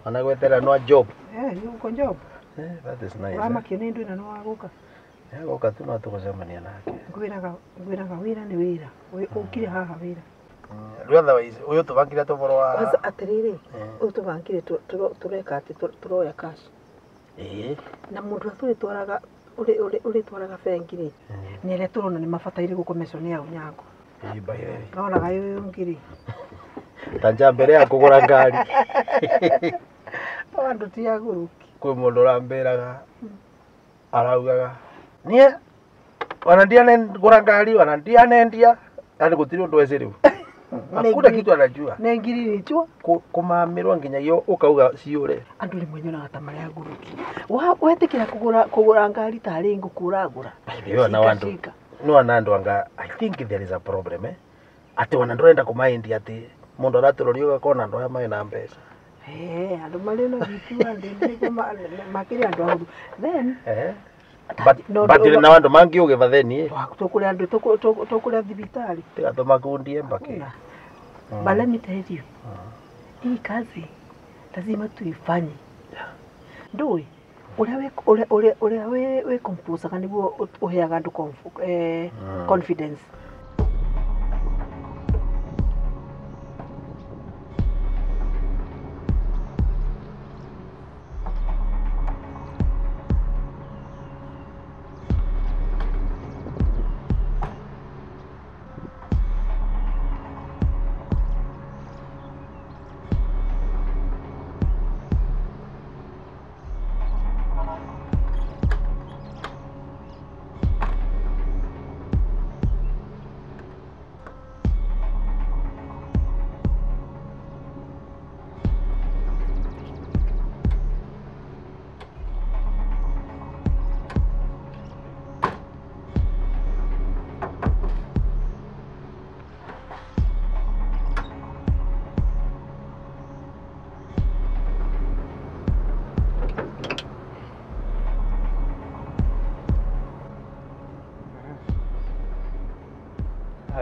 Ona gweterera no job. Nĩ uko job. That is nice. Ũramakio nĩ ndũ ĩno nĩ wagũka. Goka tu no tũgũcemania nake. Ngwĩraga wĩra nĩ wĩra. Ũkire haha wĩra. Rĩu otherwise ũyũ tũbangire tũboro wa Kwanza atĩrĩrĩ, ũyũ tũbangire tũreka atĩ tũroya cash. Na mũndũ ũrĩa ũrĩtwaraga bengi rĩ, nĩ arĩa tũrona nĩ mabataire gũkomecwo nĩ au nyango. Noraga ũyũ ũngĩ rĩ. Ta nja mbere ya kũgũra ngari. Andũ ti agũrũki. Kwĩ mũndũ ũrambĩraga araugaga niĩ ona ndianegũra ngari ona ndianendia yani gũtirĩ ũndũ ecĩ rĩu. Hakuna kitu anajua. Nĩ ngiri nichua. Kũmamĩrwo nginyagia ũkauga ciũre. Andũ rĩmwe nyonaga ta marĩ agũrũki. Wetĩkĩra kũgũra ngari tarĩ ngũkũ ũragũra. Ĩyo na andũ. No na andũ anga I think there is a problem eh. Atĩ ona ndũrenda kũmaendia atĩ mũndũ aratũroria ũgakona andũ aya marĩ na mbeca. Andũ marĩ na vitu andũ makĩrĩ andũ ahũthũ. Then but na andũ mangĩũgĩva then eh. Tũkũrĩa andũ tũkũrĩa thibitarĩ. Tiga tũmakundie mbaki. But let me tell you, hii kazi lazima tuifanye. Ndũĩ ũrĩa wĩ composaga nĩguo ũheaga andũ confidence.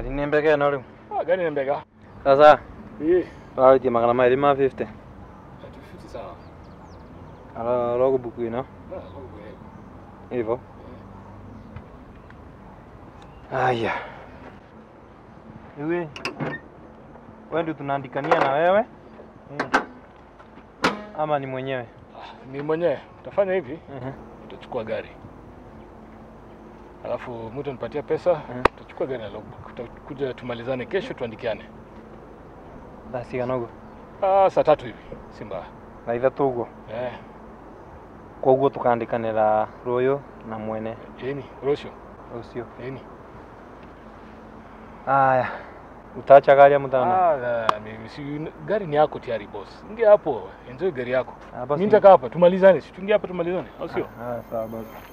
Ni mbega ĩno rĩu? Gari ni mbega. Sasa? Ĩĩ. Ũrarĩtie 250. 250 sawa. Ala logbook ĩno? Hivyo. Haya. Wewe. Wewe ndio tunaandikania na wewe? Ama ni mwenyewe? Ni mwenyewe. Utafanya hivi? Utachukua gari. Alafu mtu anipatia pesa, tutachukua gari na logbook. Tutakuja tumalizane kesho tuandikiane. Basi kanogo. Saa 3 hivi, si mbaya. Na 3 uguo. Koguo tukaandikanira ruyu na mwene. Ĩni, rũciũ. Rũciũ. Ĩni. Aya. Utaacha gari ya mtano? Mimi si gari ni yako tayari boss. Ingia hapo, enjoy gari yako. Mimi nitakaa hapa tumalizane, si tuingie hapa tumalizane, au sio? Sawa basi.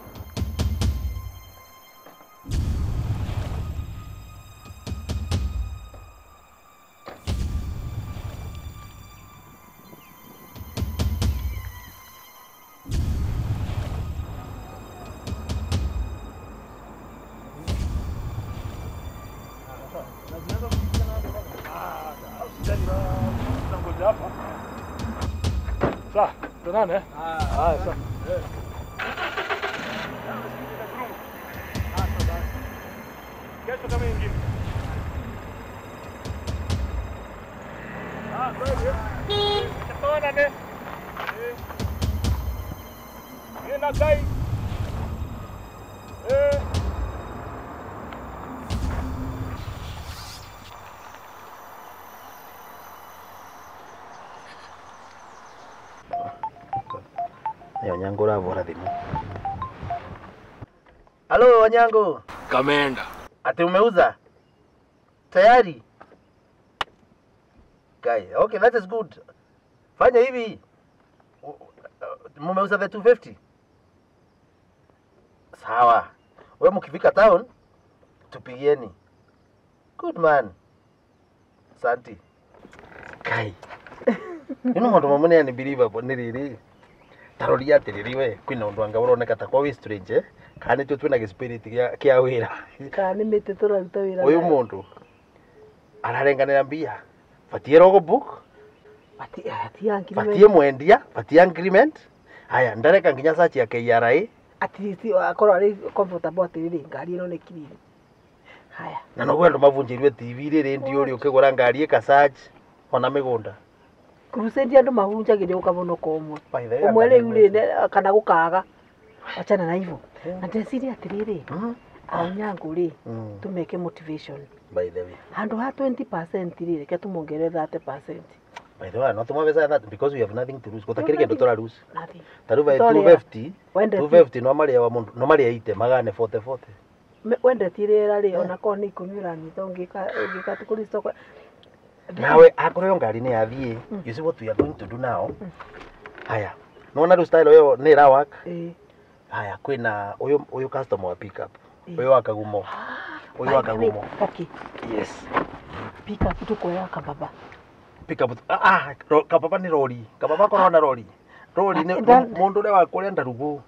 Sawa, tuonane. Haya, sawa. Kesho kama ingine. Kweli. Tuonane. Nina kai. Onyango ũravũra thimũ. Halo Onyango. Kameenda. Ati umeuza? Tayari? Guy, okay, that is good. Fanya hivi. Mumeuza the 250? Sawa. Wewe mkifika town tupigieni. Good man. Asante. Guy. Ino maũndũ mamwe nĩ unbelievable nĩ rĩrĩ. Taroria atiriri we kwina undu anga uroneka ta kwa wi strange kana nitwe twina spirit kia wira kana ni miti turaruta wira uyu mundu ararenganira mbia batie logbook batie mwendia batie agreement haya ndareka nginya search ya KRA at least akorwo ari comfortable atiriri ngari ino ni clean haya na noguo andu mabunjirwe TV riri ndio uri ukigura ngari ika search ona migunda Crusade andu mahunjagĩrio ũkabonoka ũmwe ũmwe rĩu rĩ kana gũkaga achana na hivyo na ndeciria atĩrĩrĩ Onyango rĩ tumeke motivation by the way handũ ha 20% rĩ reke tũmongerere 30%. By the way, not more that because we have nothing to lose. Gutakiri kindu tura lose. Nothing. Taru by 250. 250 no maria wa mundu no maria ite magane 40 40. Wendetie rĩera rĩ ona korwo nĩ ikũmi ũranyita ũngĩka atĩ kũrĩ stock. Nawe akorwo ngari nĩ yathiĩ, you see what we are going to do now. Haya. Nona rĩu style ĩyo nĩ ĩra work. Haya kwĩna ũyũ customer wa pick up. Ũyũ wa Kagumo. Ũyũ wa Kagumo. Okay. Yes. Pick up tukoya kababa. Pick up kababa nĩ rori. Kababa korwo na rori. Rori nĩ mũndũ ũrĩa wa kũrĩa Ndarugu.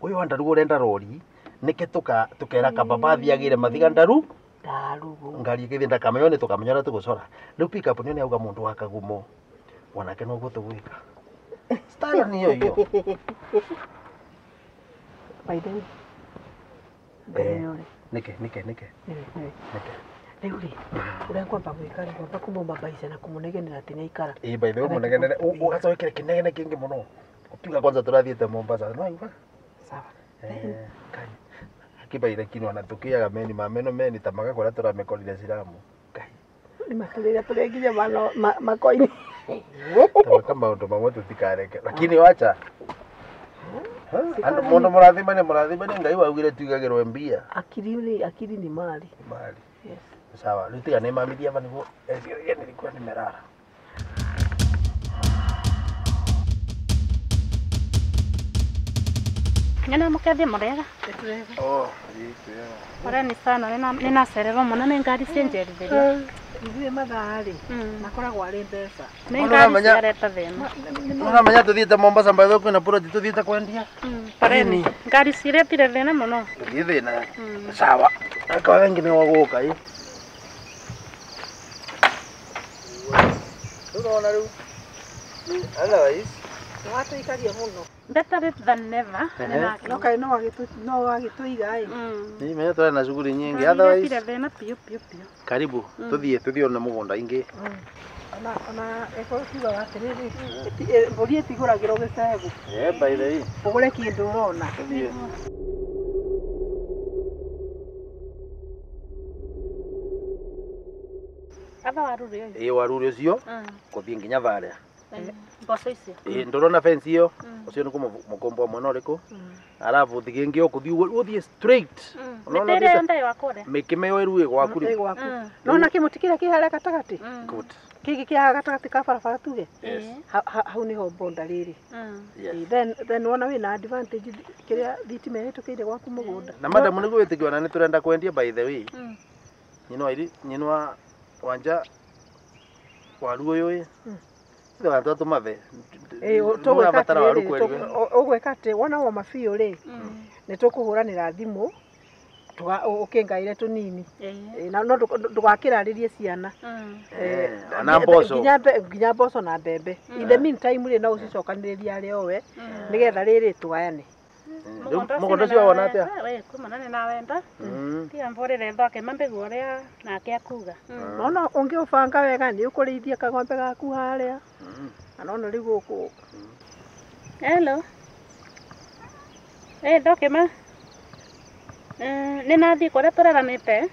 Ũyũ wa Ndarugu ũrenda rori. Nike tukera kababa athiagire mathiga Ndaru. Ndarugu. Ngari ĩgĩthiĩ ndakamenya nĩ tũkamenya ũrĩa tũgũcora. Rĩu pick up nĩ auga mũndũ wa Kagumo. Wanake noguo tũgwĩka. Style ni hiyo hiyo. By the way. Nike. Rĩu rĩ, ũrĩa ngwamba gwĩka rĩ, ngwamba kũmũmabaica na kũmũnegenera atĩ nĩaikara. Ĩĩ by the way mũnegenere, ũgacoka kĩnegene kĩingĩ mũno. Ũkiuga kwanza tũrathiĩte Mombasa, no igua? Sawa. Kai. Akibaire kinwa na tukiaga meni ma meno meni ta magakora tũramekorire ciramu. Kai. Nĩ matũrĩra tũrĩa nginya makoini. Taweka maũndũ mamwe tũtikareke. Lakini wacha. Andu mundu murathimane Ngai waugire tuigagirwe mbia. Akili ni mali. Mali. Yes. Sawa, rĩu tiga nĩ mamithia aba nĩguo ecirie nilikuwa nimerara. Nena mukethi murega. Oh, Poleni sana ninacererwo muno nĩ ngari cienjerithirio. Ithuĩ mathaa rĩ makoragwo arĩ mbeca. Nĩ ngari ciareta thĩna. Ũramenya tũthiĩte Mombasa by the way kwĩna project tũthiĩte kwendia. Poleni. Ngari ciretire thĩna mũno. Tũthiĩ thĩna. Sawa. Akawa wengi nĩ wagũka ĩ. Ũrona rĩu. Otherwise nĩwatũikaria mũno. Better late than never. No kaĩ no wagĩtũiga ĩ. Ni menya tũrĩ na shughuli nyingi. Otherwise thĩna piũ piũ piũ. Karibu tũthiĩ ona mũgũnda ingĩ. Ona ĩkorwo kiugaga atĩrĩrĩ, mbũri ĩtigũragĩrwo gĩcegũ. By the way. Ũgũre kĩndũ ũrona. Tũthiĩ. Aba waru rĩ. Ĩĩ waru ũcio kũthiĩ nginya varĩa. Mboco icio. Ĩĩ ndũrona fence ĩyo ũcio nĩ mũkombo mwena ũrĩkũ arabu thigĩngĩ ũkũthiĩ ũthiĩ straight. Mĩtĩ ĩrĩa yothe ĩ gwaku rĩ. Mĩkĩme ĩyo ĩru ĩ gwaku rĩ. Ĩ gwaku. Nona kĩmũtĩ kĩrĩa kĩ harĩa gatagatĩ. Good. Kĩngĩ kĩ haha gatagatĩ ka barabara tuge. Yes. Hau nĩho bonda rĩrĩ. Yes. Then wona wĩna advantage kĩrĩa thitima ĩhĩtũkĩire gwaku mũgũnda. Na madam nĩguo wĩtĩkio na nĩtũrenda kwendia by the way. Nyinwa wanja waru ũyũ ĩ. Tũmathe. Ũgwĩka atĩ wona woma biũ rĩ nĩ tũkũhũranĩra thimũ ũkĩngaĩre tũnini na no ndũgakĩrarĩrie ciana na mboco nginya mboco na mbembe. In the meantime rĩ no ũcicokanĩrĩrie arĩ owe nĩgetha rĩrĩ tũgayane. Mũgũnda ũcio wona atĩa? We kuma nĩ nawenda. Tiga mvũrĩre thake mambĩgu ũrĩa nake akuga. Nona ũngĩũbanga wega nĩ ũkũrĩithia kang'ombe gaku harĩa. Na nona rĩu gũkũ. Hello. Thokema. Nĩ nathiĩ kũrĩa tũreranĩte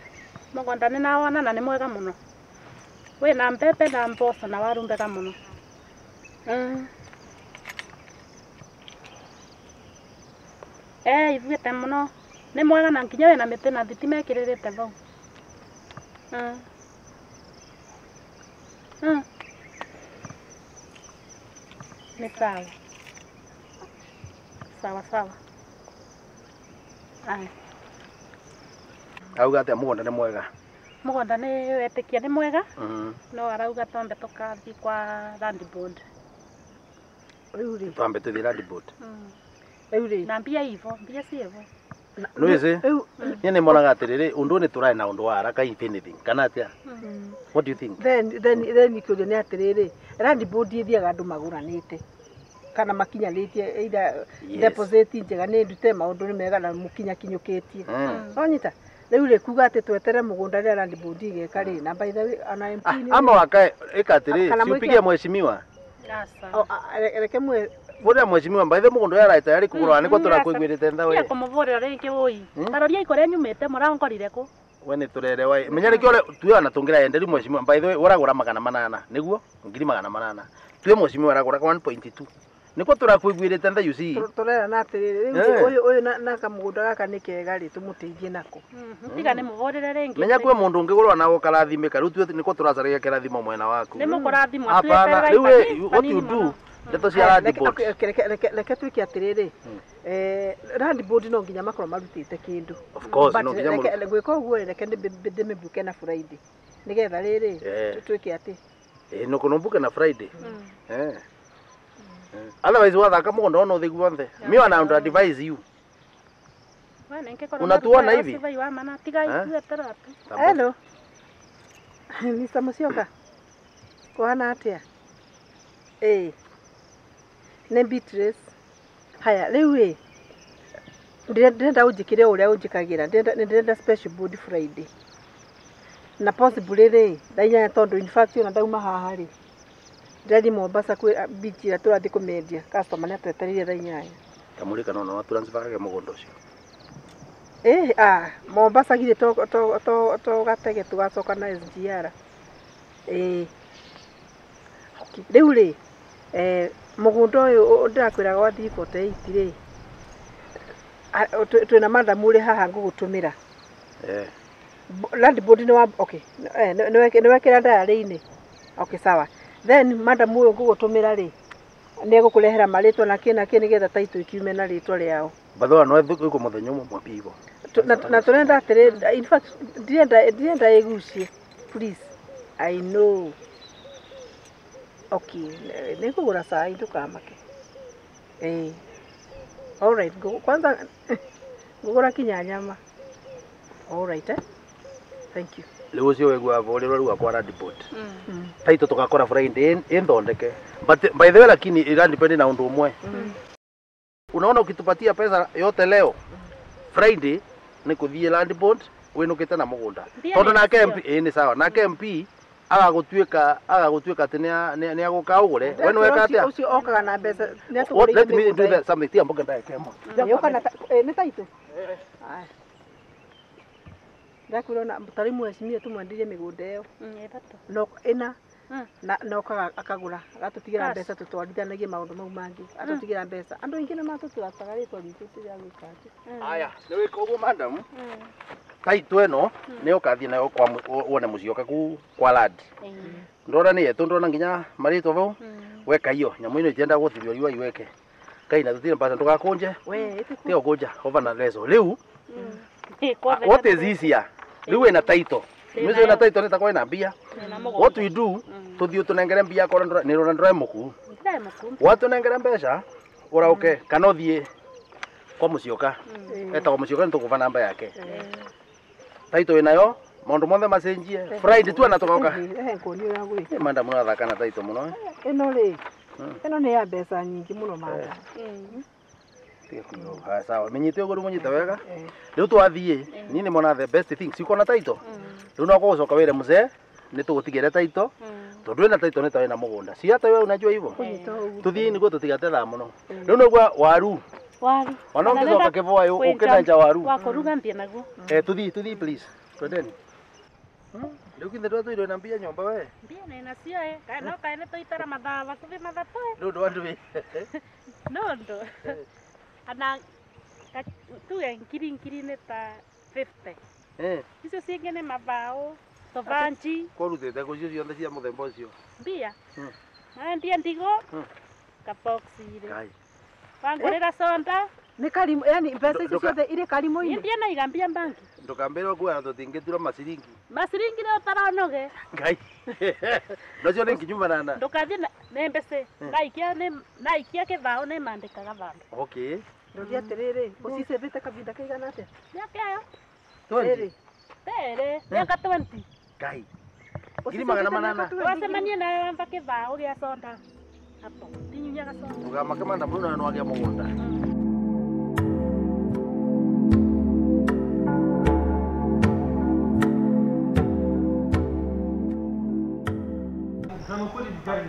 mũgũnda nĩ nawona na nĩ mwega mũno. Wĩna mbembe na mboco na waru mbega mũno. Ithuĩte mũno nĩ mwega na nginya wĩna mĩtĩ na thitima ĩkĩrĩrĩte vau. Nĩ sawa. Sawa sawa. Aya. Auga atĩa mũgũnda nĩ mwega? Mũgũnda nĩ wetĩkia nĩ mwega. No arauga twambe tũkathiĩ kwa land board. Rĩu rĩ. Twambe tũthiĩ land board. Rĩu rĩ. Na mbia ivo, mbia ciĩvo. Nĩwĩsĩ? Niĩ nĩ monaga atĩrĩrĩ, ũndũ nĩ tũraĩ na ũndũ wa haraka if anything, kana atĩa? What do you think? Then kĩũria nĩ atĩrĩrĩ, land board ĩthiaga andũ magũranĩte kana makinyanĩtie either deposit njega nĩ ndute maũndũ nĩ mega na mũkinyakinyũkĩtie. Wanyita? Rĩu rĩ kuga atĩ twetere mũgũnda rĩrĩa land board ĩgeka rĩ, na by the way ona MP nĩ Ama wakae ĩka atĩrĩ, si upigie mheshimiwa. Reke mwe Vurira mheshimiwa mbaithe mũgũnda ũrĩa arĩ tayari kũgũra nĩguo tũrakwĩguĩrĩte ntha we. Kũmũvũrĩra rĩngĩ wũi. Taroria ikũrĩa nyumĩte mũrangorire kũ. We nĩ tũrerewa menya nĩkĩo tuwe ona tũngĩra enderi mheshimiwa by the way ũragũra 800 nĩguo ngiri 800 tuwe mheshimiwa aragũra 1.2 nĩkuo tũrakuiguĩrĩte ntha you see Tũrera na atĩrĩrĩ rĩu ũyũ ũyũ na kamũgũnda gaka nĩ kega rĩ tũmũteithie nako. Tiga nĩ mũhũrĩre rĩngĩ. Menya kwĩ mũndũ ũngĩgũrwa na ũkarathimĩka rĩu tuwe nĩkuo tũracaragia kĩrathimo mwena waku. Nĩ mũkũrathimwo Hapana rĩu what you do ndeto cia land board. Reke tuĩke atĩrĩrĩ land board no nginya makorwo marutĩte kĩndũ. Of course no nginya mũrute. Gwĩka ũguo reke ndĩmĩbuke na Friday nĩgetha rĩrĩ tuĩke atĩ no kunombuke na Friday. Otherwise wathaka mũgũnda ono ũthĩ guothe. Mi wana under advise you. Unatuona hivi? Hello. Mr. Musyoka. Kuhana atia? Nĩ Beatrice. Haya, rĩu ĩ ndĩrenda ũnjĩkĩre ũrĩa ũnjĩkagĩra. Ndĩrenda special board Friday. Na possibly rĩ thaa 8 tondũ in fact ona ndauma haha rĩ ndĩrathiĩ Mombasa kwĩ beach ĩrĩa tũrathiĩ kũmendia customer nĩatwetereire thaa 8. Kamũrĩ kana ona transfer gake mũgũnda ũcio. Mombasa githĩ to gatege tũgacoka na SGR. Rĩu rĩ mũgũnda ũyũ ndĩrakwĩraga wa 348 rĩ twĩna madam ũrĩ haha ngũgũtũmĩra. Land board nĩ wa okay nĩ wekĩra diary-inĩ. Okay sawa. Then madam ũyũ ngũgũtũmĩra rĩ nĩ egũkũrehera marĩtwa na kĩ na kĩ nĩgetha title ikiume na rĩtwa rĩao. Bathoa no ethũkũ mũthenya ũmwe mwapigo. Na tũrenda atĩrĩ in fact ndirenda ĩgucie please. I know. Okay, nĩngũgũra cai ndũkamake. All right, kwanza ngũgũra kinya nyama. All right, Thank you. Rĩu ũcio wegua vũrĩrwo rĩu akwa land board. Title tũgakora Friday ĩnthondeke. But by the way lakini ira depend na ũndũ ũmwe. Unaona ukitupatia pesa yote leo Friday nĩ kũthiĩ land board wĩnũkĩte na mũgũnda. Tondũ nake MP nĩ sawa nake MP agagũtuĩka atĩ nĩ agũka ũgũre. We nĩ weka atĩa? Ũcio okaga na mbeca nĩ atũgũrĩire. Let me do that something tia mboga ndagĩka ĩmwe. Yũka na nĩ title. Ndakwĩra ona tarĩ mheshimiwa tũmwendirie mĩgũnda ĩyo. No ĩna na okaga akagũra agatũtigĩra mbeca tũtwarithanagie maũndũ mau mangĩ atũtigĩra mbeca andũ aingĩ nĩ matũtũrataga rĩtwa ritũ rĩa gwĩka atĩ. Aya nĩ wĩka ũguo madam. Title ĩno nĩ ũkathiĩ nayo kwa wone Musyoka ku kwa land. Ndona nĩ yetu ndona nginya marĩtwa vau weka iyo nyamũ ĩno itienda gũthibio riũa iweke. Kai na tũtirĩ mbeca ndũgakũnje. Tiga gũkũnja over na leso rĩu. What is this here? Rĩu ĩna title. Mwizo ĩna title nĩ takwa ĩna mbia. What we do tũthiĩ tũnengere mbia korwo nĩ rona ndũrae mũkuu. Watũnengere mbeca ũraũke kana ũthiĩ kwa Musyoka. Etagwo Musyoka nĩ tũkũba namba yake. Title ĩnayo maũndũ mothe macenjie. Friday tu ana tũgoka. Madam ũrathaka na title mũno. Ĩno rĩ ĩno nĩ ya mbeca nyingĩ mũno madam. Sawa menyite ũguo mũnyite wega. Rĩu twathiĩ niĩ nĩ mona the best thing cikona title. Rĩu no gũcoka wĩre mzee nĩ tũgũtigĩre title tondũ wĩna title nĩ ta wĩna mũgũnda. Si hata wewe unajua hivyo. Tuthiĩ nĩguo tũtigate thaa mũno. Rĩu nĩguo waru. Waru. Ona ũngĩcoka kĩbwayo ũkĩnenja waru. Wa kũruga mbia naguo. Tuthiĩ please. Twendeni. Rĩu kinthe twatũirwo na mbia nyũmba we. Mbia nĩ nacio kaĩ no kaĩ nĩ tũitara mathaa hakuhĩ mathatũ. Nĩ ũndũ wa ndũĩ. Nĩ ũndũ. Ana tuge ngiri nĩ ta 50. Icio cingĩ nĩ mabaũ tũbanji. Kwarutĩte kũ icio ciothe cia mũthemba ũcio? Mbia. Ndia ndigo kabox irĩ. Ngai. Wangũrĩra soda. Nĩ karimũ yani mbeca icio ciothe irĩ karimũ-inĩ. Mbia na iga mbia banki. Ndũkambĩre kuoya tũtingĩtura maciringi. Maciringi nĩ ũtaronoge. Ngai. Nacio nĩ nginyu manana. Ndũkathiĩ nĩ mbeca. Naikia kĩbaũ nĩ mandĩkaga vandũ. Okay. Ndoria atĩrĩrĩ ũcicĩbĩte kahinda kaigana atĩa? Mĩaka ĩyo. 20. Terĩ, mĩaka 20. Ngai. 800. Wacemanie nawe wamba kĩbaũ gĩa soda. Hapo. Tinyunyaga soda. Ndũkamake madam rĩu nawe nĩwagĩa mũgũnda.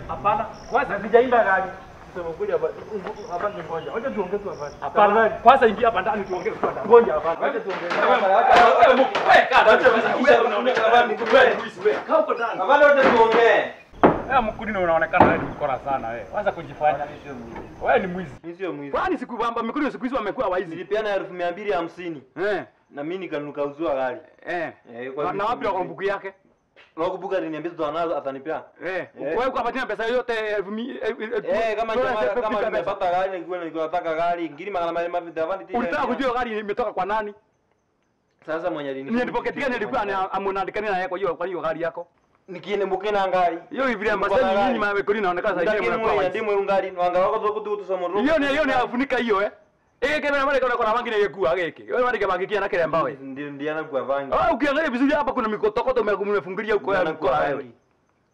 Hapana, kwanza sijaimba gari. Kusema kweli hapa hapa ni ngoja. Wacha tuongee tu hapa. Hapana, kwanza ingia hapa ndani tuongee tu hapa. Ngoja hapa. Wacha tuongee. Wewe wewe kaa. Wewe unaonekana wewe ni wewe. Kaa huko ndani. Afande wacha tuongee. Wewe mkulini unaonekana wewe ni mkora sana wewe. Wacha kujifanya. Wewe ni mwizi. Mimi sio mwizi. Kwani siku kwamba mkulini siku hizi wamekuwa waizi. Nilipeana 1250. Eh. Na mimi nikauzua gari. Eh. Na wapi kwa mbuku yake? Nakumbuka aliniambia tutanazo atanipea. Eh. Wewe ukapatia pesa yote 1000 kama jamaa kama nimepata gari nilikuwa nataka gari ngiri magana mawili mavita afande. Ulitaka kujua gari imetoka kwa nani? Sasa mwenye alini. Nilipoketia nilikuwa amunaandikania na yeye kwa hiyo gari yako. Nikiende mbukena ngari. Hiyo vile ambaseni nyinyi mawekoni naonekana sasa hivi mnakuwa wazi. Ndimu ngari wanga wako tu tu somoro. Hiyo ni afunika hiyo eh. Eh kena mara kuna wangi na yekua geke. Wewe mara kibangikia na kilemba wewe. Ndio ndio anakuwa vangi. Ah ukiangalia vizuri hapa kuna mikotokoto umefungulia huko ya mkoa wewe.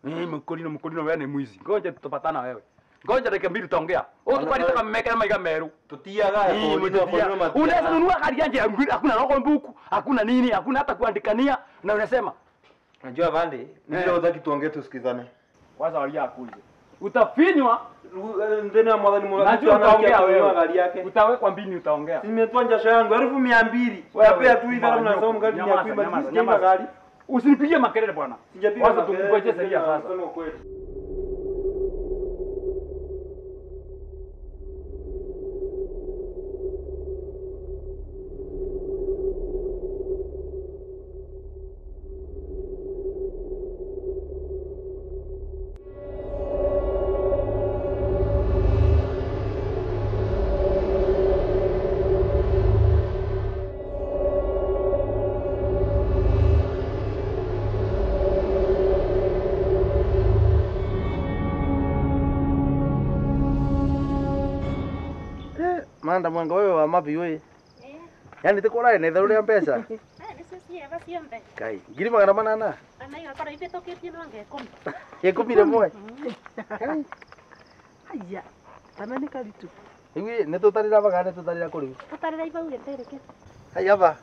Mimi mkolino wewe ni mwizi. Ngoja tutapatana wewe. Ngoja dakika mbili tutaongea. Wewe tukali taka mmeka na maiga meru. Tutia gari kwa unaweza nunua gari yanje hakuna roho mbuku, hakuna nini, hakuna hata kuandikania na unasema Najua afande, ndio unataka tuongee tusikizane. Kwanza walia akuje. Utafinywa ndeni ya mwadhani mwana. Najua utaongea wewe. Gari yake. Utawekwa mbini utaongea. Nimetoa jasho yangu 1200. Wewe tu hivi unasema gari ni ya kuiba, sijaiba gari. Usinipigie makelele bwana. Sijapiga. Kwanza tungoje sheria sasa. Sema kweli. Manda mwanga wewe wa mabi wewe. Yaani tikora ene theru ria mbeca. Eh nicio cieva ciothe. Kai, ngiri magana manana. Ana igakorwo ibĩtũkĩtie nwange 10. 10 rĩmwe. Haya. Tamani karitu. Iwi nĩtũtarĩra baga nĩtũtarĩra kũrĩ. Tũtarĩra ibau gĩtĩrĩke. Haya ba.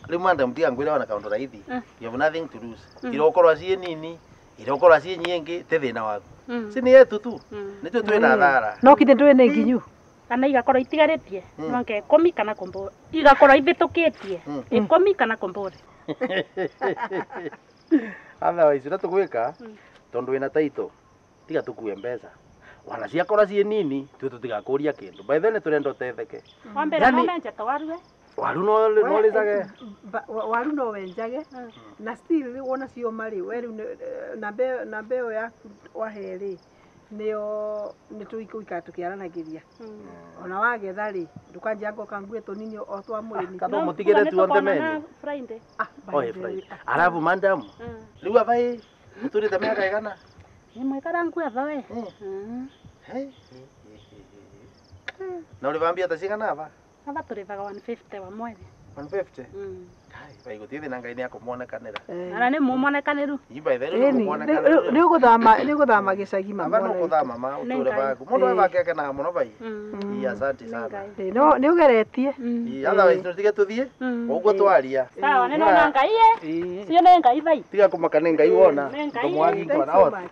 Rĩu manda mtia ngwĩra wana kaũndũ raithi. You have nothing to lose. Irokorwo ciĩ nini, irokorwo ciĩ nyingĩ ti thĩna waku. Si ni yetu tu. Nĩtũ twĩna thara. No kinde ndũĩ nĩ nginyu. Ana igakorwo itigarĩtie nwange 10 kana kombore. Igakorwo ibĩtũkĩtie 10 kana kombore. Otherwise ũrĩa tũgwĩka tondũ wĩna taito tiga tũkue mbeca. Wana ciakora ciĩ nini tũ tũtigakũria kĩndũ. By the way nĩtũrenda ũtetheke. Wambere no menje ta waru. Waru no rĩcage. Waru no wenjage na still wona cioma rĩ we rĩu na mbeo yaku wahe rĩ nĩyo nĩtũikara tũkĩaranagĩria. Ona wagetha rĩ ndũkanjia ngoka ngue tũnini o twa mũrĩmi. Kana mũtigĩre tuothe mene. Friday. Oe Friday. Arabu madam. Rĩu aba ĩ mũtũrĩte mĩaka ĩgana? Nĩ mwĩkara ngue aba we. Na ũrĩbambia ta cigana aba? Aba tũrĩbaga 150 wa mweri. 150? Kai, bai gũtirĩ thĩna Ngai nĩakũmuonekanĩra. Ara nĩ mũmonekanĩru. Ii by the way nĩũkũmuonekanĩra. Nĩũgũthama gĩcagi mama. Aba nĩũgũthama ma ũtũre baku. Mũndũ we bake akenaga mũno bai. Ii asante sana. No nĩũgeretie. Ii otherwise tũtige tũthiĩ. Ũguo twaria. Sawa nĩnona Ngai ĩ. Cio nĩ Ngai bai. Tiga kũmaka nĩ Ngai wona. Ndũmwagi ngona ota.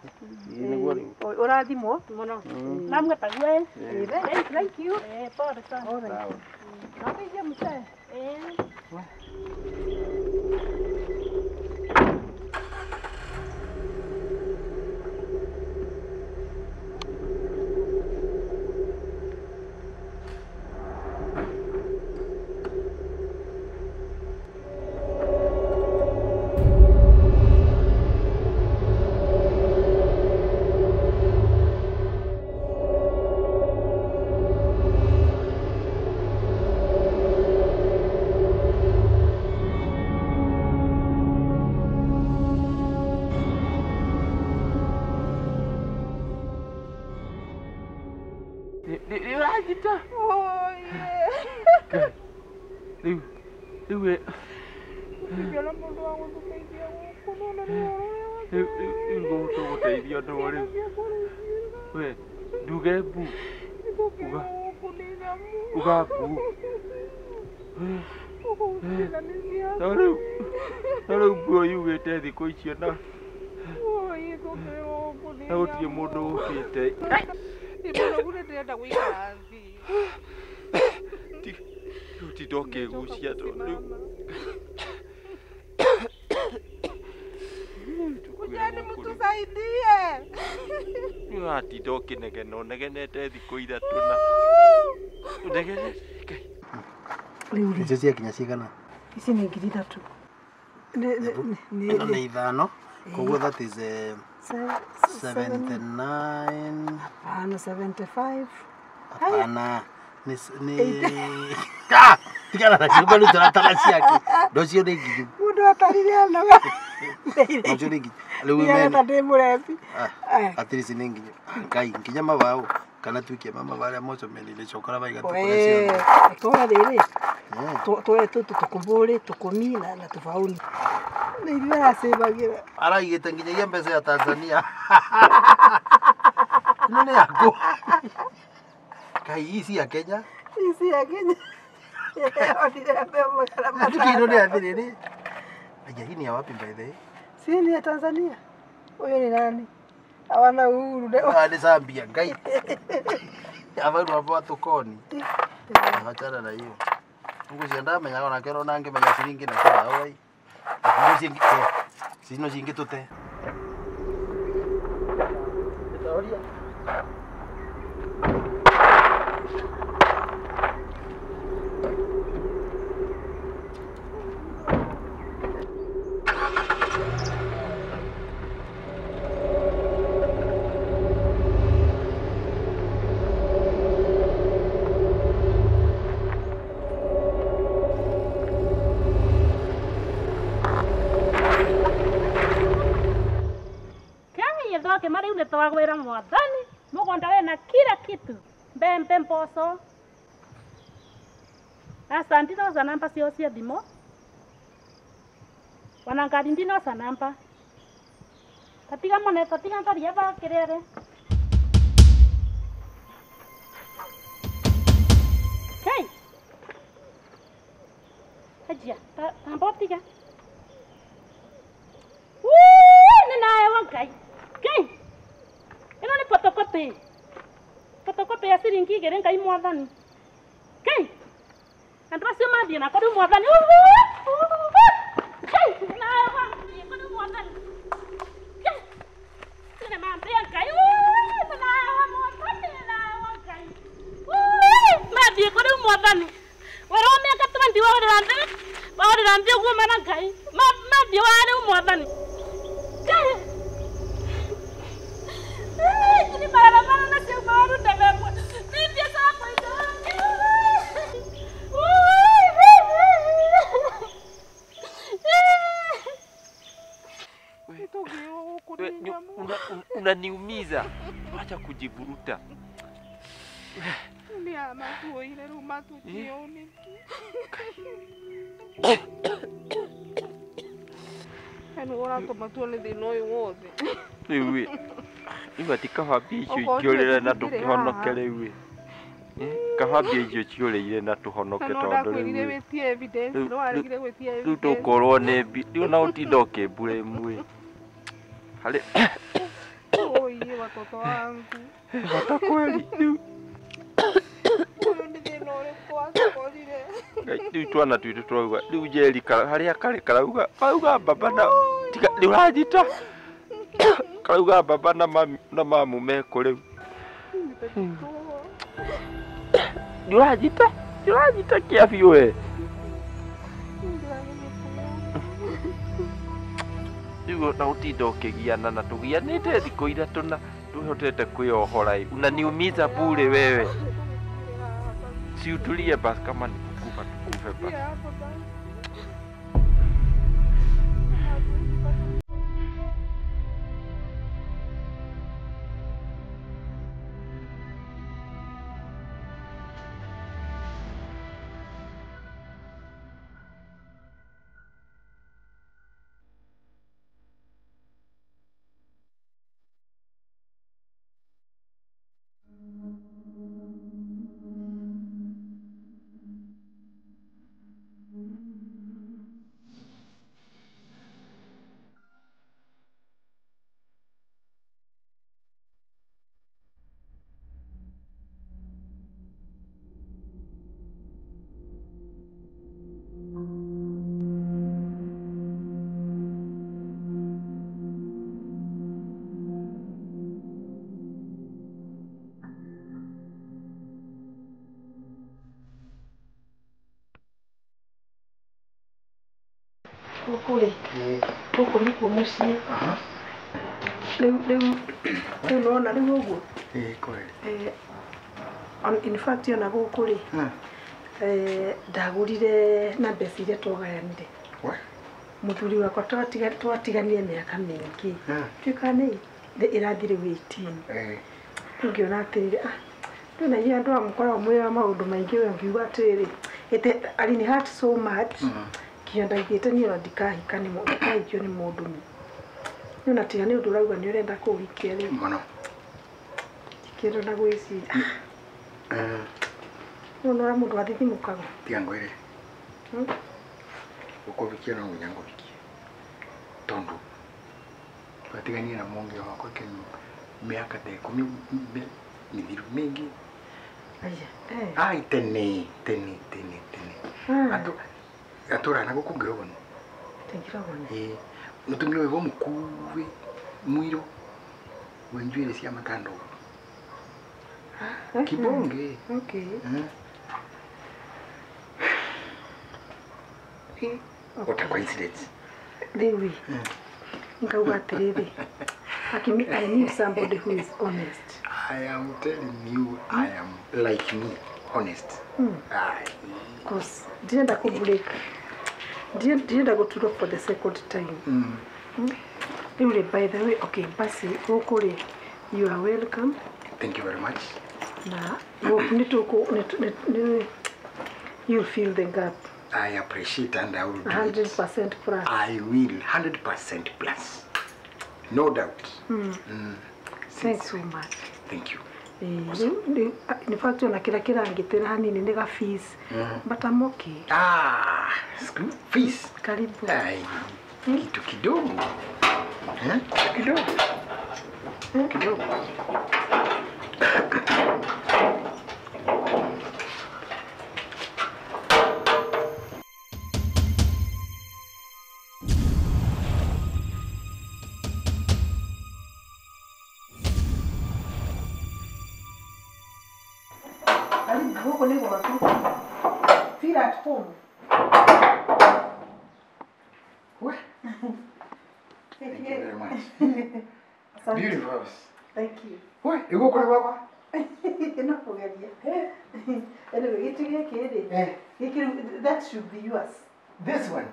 Ii nĩguo rĩu. Ũrathimwo mũno. Namwe taguo ĩ. Thank you. Pole sana. Sawa. Nateithia mzee. Thikũ icio na gũtirĩ mũndũ ũkĩte. Ndi mũnogu nĩ ndĩrenda gũikara thĩ. Tinda ũkĩgucia tondũ Kujeni mtusaidie. Nĩũratinda ũkĩnegena ũnegenete thikũ ithatũ na ũnegenete. Rĩu rĩ Icio ciakinya cigana? Ici nĩ 3,000. Ĩno nĩ 5. Koguo that is 79. Hapana, 75. Hapana. Ni ah, tigana na ciũmbe rĩu tũratara ciake. Ndocio nĩ nginyu. Mũndũ atarire anoga. Ndocio nĩ nginyu. Rĩu Nĩareta ndĩ mũrebi. At least nĩ nginyu. Ngai nginya mabaũ kana tuikie mama barĩa mocomenire cokora baiga tukore ciothe. Twoe rĩrĩ. Twoe tũtũ tũkũbũrĩ tũkũmi na tũbaũni. Nĩ ithuĩ aracĩbagĩra. Araigĩte nginyagia mbeca ya Tanzania. Ĩno nĩ yaku. Ngai ici ya Kenya. Ici ya Kenya. Onire mbeũ 500. Tukino nĩ atĩrĩrĩ. Aya, hii ni ya wapi by the way? Si ni ya Tanzania. Huyo ni nani? Hawana uhuru. Ah, ni Zambia. Ngai. Aba nĩ watu koni. Achana na hiyo. Ngucio ndamenyaga ona kero na ngĩmenya ciringi na kĩbaũ ai. Ngucio ingĩ cino cingĩ tũte. Ĩtoria. Twagwira mwathani mugunda wena kila kitu mbembe mboco asa ndinoca namba cio cia thimo ona ngari ndinoca namba tatiga mone tatiga ntharia bakirere kai hajia tamba tiga ni naewa ngai ngai ĩno nĩ photocopy. Photocopy ya ciringi 2 ngai mwathani. Ngai. Andũ acio mathiĩ nako rĩu mwathani. Ngai, naewa ko rĩu mwathani. Ngai. Nĩ mambia ngai. Naewa mwathani, naewa ngai. Mathiĩ ko rĩu mwathani. Wĩra wa mĩaka 20 wahũrĩra thĩ. Wahũrĩra thĩ ũguo mana ngai. Mathiĩ wa rĩu mwathani. Ngai. Unaniumiza. Acha kujiburuta. Rĩu atĩ kaba mbia icio ingĩũrĩre na tũkĩhonoke rĩu ĩ. Kaba mbia icio ciũrĩire na tũhonoke tondũ rĩu rĩu tũkorwo nĩ mbia rĩu na ũtinda ũkĩmbura ĩmwe. Harĩ Oye watoto wangu. Hata kweli rĩu ũyũ nĩ thĩna ũrĩkũ watũkorire. Rĩu twana twitũ tũrauga rĩu Njeri harĩa karĩ karauga karauga baba na tiga rĩu ũranjita karauga baba na mami na mamu mekũ rĩu. Nĩ ũranjita kĩa biũ we. Rĩu na ũtinda ũkĩgiana na tũgianĩte thikũ ithatũ na tũhotete kwĩyohora ĩ. Unaniumiza bure wewe. Si utulie basi, kama ni kukufa tukufe basi. Gũkũ rĩ, gũkũ nĩkuo mũciĩ. Rĩu rĩu rĩu nĩwona rĩu ũguo. Ĩĩ kweli. In fact ona gũkũ rĩ, ndagũrire na mbeca iria twagayanire. Mũthuri wakwa twatiganire mĩaka mĩingĩ. Tuĩka nĩ ĩrathiĩ rĩu 18. Rĩu ngĩona atĩrĩrĩ, rĩu na inyuĩ andũ aya mũkoragwo mwĩ a maũndũ maingĩ, we ngiuga atĩrĩrĩ, it alini hurt so much nginya ndaugĩte niĩ ona ndikahika nĩ ndikahikio nĩ mũndũ ni. Nĩ ona tiga nĩ ũndũ ũrauga nĩ ũrenda kũhikia rĩ. Mũno. Ndikĩenda ona gwĩciria. Nĩ ũrĩa mũndũ athithimũkaga. Tiga ngwĩre. Gũkũhikia no nginya ngũhikie. Tondũ twatiganie na mũngi wakwa mĩaka ta 10 mĩthiru mĩingĩ. Ai tene tene tene tene. Atũraga na gũkũ Ngĩrogoni. Ngĩrogoni. Ĩĩ. Mũtumia ũyũ mũkuĩ mũirũ wĩ njuĩrĩ cia matandogo. Kibonge. Okay. What a coincidence. Rĩu ngauga atĩrĩrĩ, Akimi, I need somebody who is honest. I am telling you, I am like me, honest. Because ndĩrenda kũ break. Ndĩrenda gũturwo for the second time. Rĩu rĩ, by the way, okay, basi gũkũ rĩ, you are welcome. Thank you very much. Na gũkũ nĩ you'll fill the gap. I appreciate and I will do 100% plus. I will, 100% plus. No doubt. Thanks so much. Thank you. In fact, ona kira kĩrangitĩra hanini nĩ ga fees. But I'm okay. Ah, school fees. Karibu. Ai, kitu kidogo. Kidogo. Kidogo. Feel at home. What? Thank you very much. Beautiful house. Thank you. What? You go kule kwakwa? No kugeria. Anyway, gĩtĩ gĩkĩ rĩ, gĩkĩ that should be yours. This one?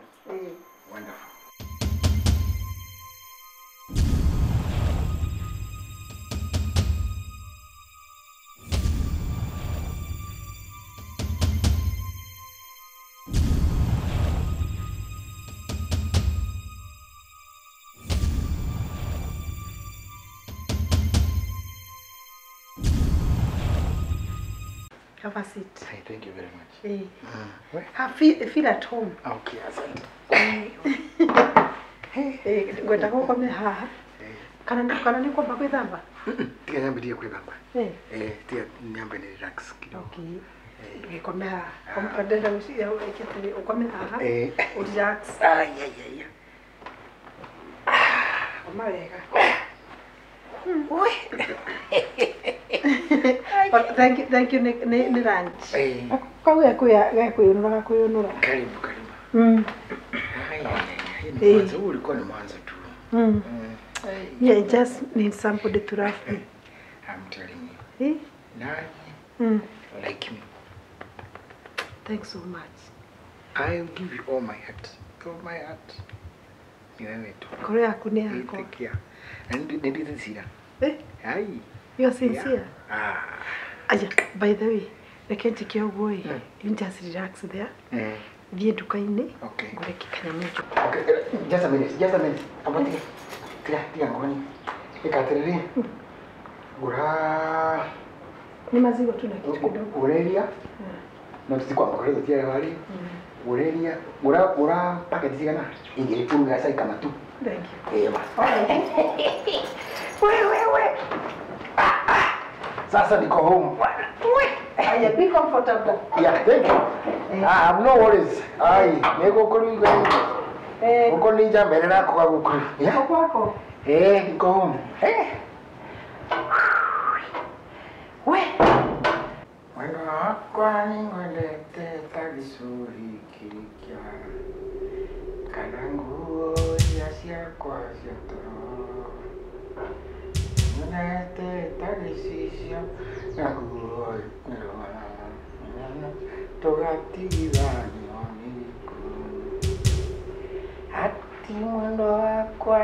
Wonderful. Have a seat. Hey, thank you very much. Feel at home. Okay, asante. Ngwenda gũkome haha. Kana nĩ kwamba gwĩthamba? Tiga nyambe kwĩthamba. Tiga nyambe ni relax kidogo. Okay. Gĩkome haha. Ndĩrenda gwĩciria atĩrĩ, ũkome haha. Relax. Ai ai ai. Koma wega. Thank you, nĩ lunch. Kau gekwĩyũnũra gakwĩyũnũra. Karibu karibu. Mwanzo huu ulikuwa ni mwanzo tu. Yeah, I just need somebody to love me. I'm telling you. Nani like me. Thanks so much. I'll give you all my heart. All my heart. Ni wewe tu. Ngoro yaku nĩ yakwa. Take care. And ndi sincere. Ai. You are sincere? Ah. Aya, by the way, reke njĩke ũguo ĩ, you just relax there. Thiĩ nduka-inĩ, ngũre kanyamũ njũke. Okay, just a minute, just a minute. Amba tiga. Tiga, tiga ngoni. Ĩka atĩrĩrĩ. Gũra. Nĩ maziwa tu na kitu kidogo. Gũrĩria. No tutikwamba kũrĩa tũtiarĩ wari. Gũrĩria, gũra gũra packet cigana? Igĩrĩ kũruga cai kama tu. Thank you. Ma. We we we. Sasa niko home bwana. Aya, be comfortable. Yeah, thank you. I have no worries. Ai, niko kuri hivi. Uko ninja mbele nako kwa huko. Yeah. Kwako. Niko home. We. Mwendo wakwa ningwendete ta gĩcũhĩ kĩrĩ kĩara. Kana nguo iria ciakwa cia toro nyonete ta gĩcicio na nguo ikĩrũgama tũgatigithanio nĩ gĩkuũ. Ati mwendwa wakwa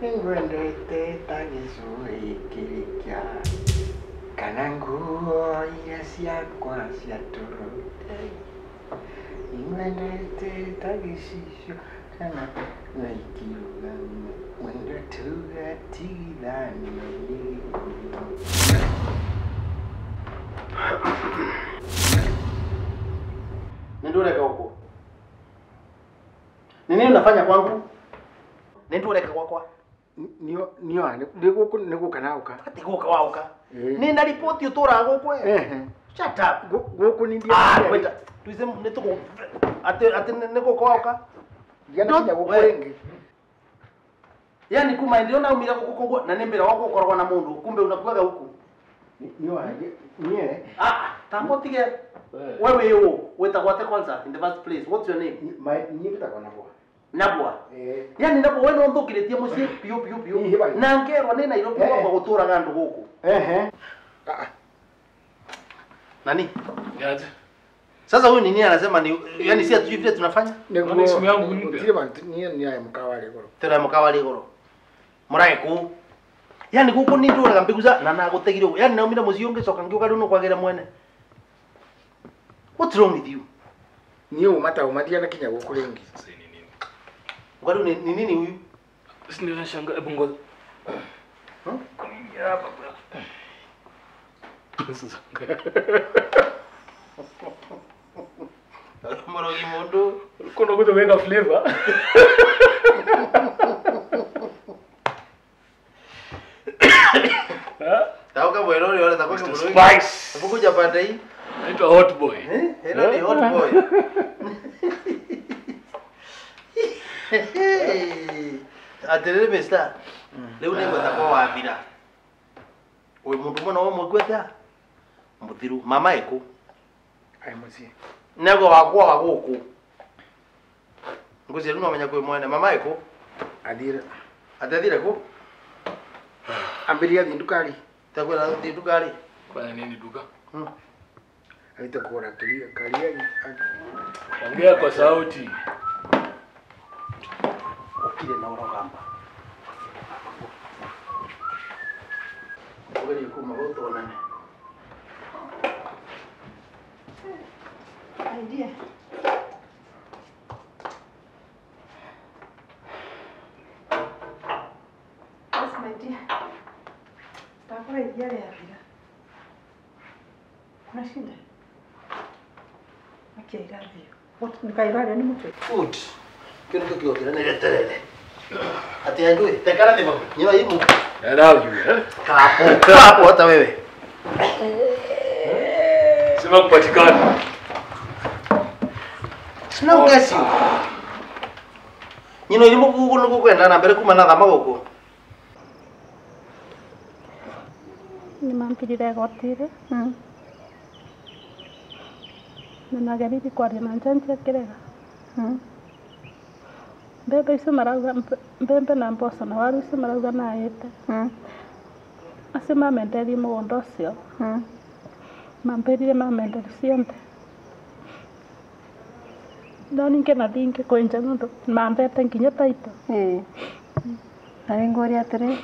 nĩngwendete ta gĩcũhĩ kĩrĩkia kana nguo iria ciakwa cia toro nĩngwendete ta gĩcicio kana ikĩrũgama mwendwa tũgatigithanio nĩ gĩkuũ. Nindureka huko. Ni nini unafanya kwangu? Nindureka kwakwa. Nio niguku niguka nauka. Ati guka wauka. Ni na ripoti utura guku. Shut up. Guku ni ndia. Ah, wait. Tuize nituko ati ati niguka wauka. Ndiana guku ringi. Yani kuma ndio umira guku na nimbira wako ukoragwo na mundu kumbe unakuaga huku. Nio nie. Ah, tambo tige. Wewe yo, wetagwo ate kwanza in the first place. What's your name? My ni wetagwo Nabwa. Nabwa. Yani Nabwa we no nthukiritie mucii piu piu piu. Na ngerwa ni Nairobi gwakwa guturaga andu guku. Nani? Niaje? Sasa huyu nini anasema ni yani si hatujui vile tunafanya? Ni simu yangu mpya. Tire bantu ni ya mkawa rigoro. Tire mkawa rigoro. Murae ku. Yani guku ni nduraga mbiguza na nagutegire. Yani naumira mucii ungicoka ngiuka riu nukwagira mwene. What's wrong with you? Niyo mata umadia na kinya guku ringi. Sasa ni nini? Ngwadu ni nini huyu? Si ndio nashangaa hebu ngoja. Kuingia hapa bro. Sasa. Morogi mundu. Ulikuwa unakuja kuweka flavor. Tauka bwero yole takoka bwero. Spice. Kuja pande hii. Naitwa hot boy. Hilo ni hot boy. Aterere besta. Leo nengo takwa wabira. Oyo mundu mwana wa mwegweta. Muthiru mama eku. Ai muci. Nego wakwa wa guku. Nguzi runo menya kwi mwene mama eku. Athire. Athire ku? Ambiria thi ndukari. Takwira thi ndukari. Kwa nini duka? Aita kuora tulia karia. Ongea kwa sauti. Ukire na urogamba. Ugerie kuma gutonane. Idea. Yes, my dear. Takura idea ya bila. Kuna shida? Okay, I love you. What nikairare ni mtu? Good. Kile kitu kile nileterere. Ati ajui, tekara ni baba. Nyua imu. I love you, eh? Kapo. Kapo hata wewe. Sema kupatikana. Sina ugesi. Nyino ilimu gugu nugu kwenda na mbere kuma na thama guku. Ni mampirire gotire. Na nageririe kwaria na njanji akĩrega. Mbembe icio marauga mbembe na mboco na waru icio marauga naĩte. Acio mamenderie mũgũnda ũcio. Mambĩrire mamenderie ciothe. No ningĩ nathiĩ ngĩkũnja nũndũ mambete nginya taito. Na rĩ ngũria atĩrĩ,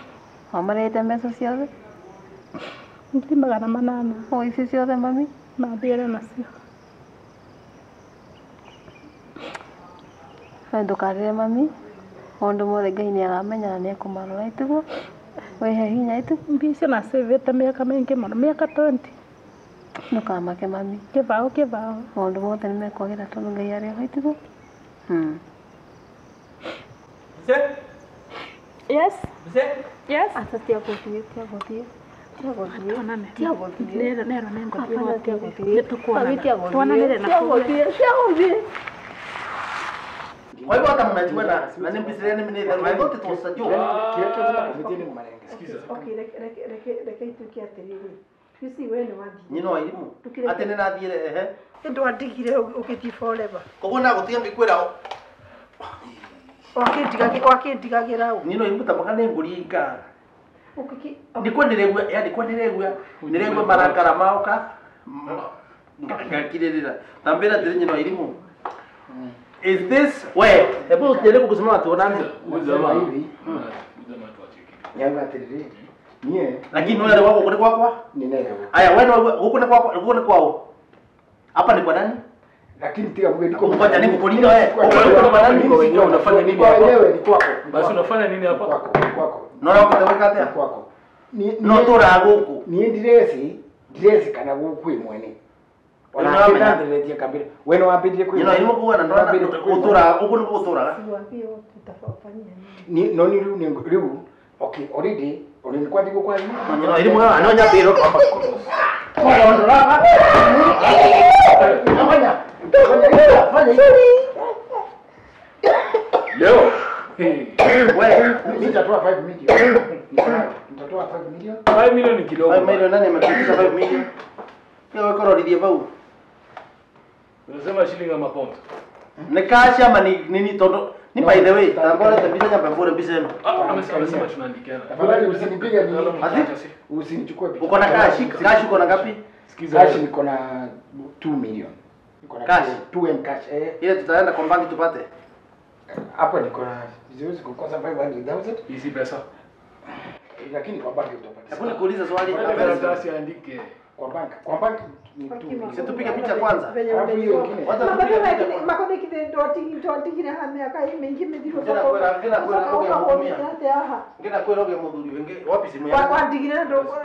wamarĩte mbeca ciothe? 800,000. O ici ciothe mami? Mathiire nacio. We ndũkarĩre mami, maũndũ mothe Ngai nĩ aramenya na nĩ ekũmarora ĩtiguo? Wĩhe hinya ĩtiguo? Mbia icio nacĩvĩte mĩaka mĩingĩ mũno, mĩaka 20. Ndũkamake mami. Kĩbaũ kĩbaũ. Maũndũ mothe nĩ mekwagĩra tondũ Ngai arĩ ho ĩtiguo? Yes. Yes. Ata tia gũthiĩ, tia gũthiĩ. Tia gũthiĩ. Tia gũthiĩ. Nero nero nengũthiĩ. Tia gũthiĩ. Nĩtũkuonana. Tia gũthiĩ. Tuonanĩre na Tia gũthiĩ. Tia gũthiĩ. Kwa hivyo hata mnajua na nimbisiria ni mimi I thought it was a joke. Okay, reke ituike atiriri. You see we ni wathi. Nyino wa irimu. Ati ni nathiire ehe. Ndwandigire ũgĩthiĩ forever. Koguo nagũtiga ngĩkwĩra Wakindigagira u. Nino imbuta makane nguringa. Ndikwa ndiregwa, ya ndikwa ndiregwa. Ndiregwa marakara maoka. Ngakirira. Tambira ndirenye no irimu. Is this where? Hebu jaribu kusimama tuonane. Ujamaa hivi. Ujamaa tuache kitu. Yangu atiriri. Nie. Lakini wewe wako kule kwako? Ninayo. Aya wewe huko ni kwako, huko ni kwao. Hapa ni kwa nani? Lakini tika mgeni niko ngoja nikukulinda wewe. Huko kwa nani? Kwa wenyewe unafanya nini hapa? Wenyewe ni kwako. Basi unafanya nini hapa? Kwako, kwako. No no kutaweka atia kwako. Ni no tora guku. Ni ndiresi kana guku imwene. Ona ndiretie kabira. Wewe wambirie kwa. Nino irimo kuwa na ndona utura uku ni utura. Siwaambie tutafanyia nini? Ni no ni riu okay already ulikuwa ndiko kwa hiyo. Nino irimo anonya biro kwamba. Kwa ndora. Fanya. Fanya hivi. Leo. Wewe nitatoa 5 million. Nitatoa 5 million. 5 million ni kidogo. 5 million nani amekutisha 5 million? Pia wewe koro lidie bau. Unasema shilingi ama pound? Ni cash ama ni nini todo? Ni by the way, tambora tabisa nyamba mbore mbisa eno. Ah, amesema tunaandikiana. Tafadhali usinipige nini? Usinichukue picha. Uko na cash? Cash uko na ngapi? Sikiza. Cash niko na 2 million. Niko na cash 2M cash. Ile tutaenda kwa banki tupate. Hapo niko na siwezi kukosa 500,000. Hizi pesa. Lakini kwa banki utapata. Hebu nikuulize swali. Karatasi andike. Kwa bank, kwa bank ni 2 million. Si tupige picha kwanza. Alafu hiyo nyingine. Wacha tupige picha. Makode kide ndoti ngire ha miaka mingi midiro. Ngena kwera kwa Ngena kwera kwa mudhuri wenge wapi simu yako? Kwa ndigire ndo.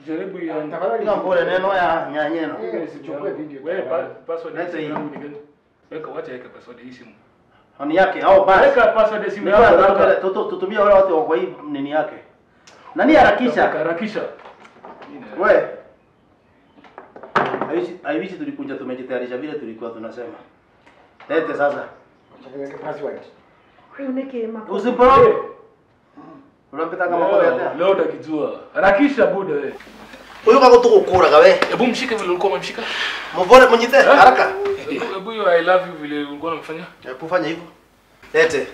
Jaribu ya tafadhali ngambole neno ya nyanyeno. Usichukue video. Wewe password ya simu ni gani? Weka wacha weka password hii simu. Ni yake au basi. Weka password ya simu yako. Tutumie wale watu wa hii nini yake. Nani harakisha? Harakisha. Wewe. Aiwishi tulikuja tumejitayarisha vile tulikuwa tunasema. Lete sasa. Weka password. Uneke mako. Usiporo. Unapita kama kwa leo. Leo utakijua. Harakisha buda wewe. Huyu kako tukukura kawe. Hebu mshike vile ulikuwa umemshika. Mbona mnyite haraka. Hebu hiyo I love you vile ulikuwa unamfanya. Hebu fanya hivyo. Lete.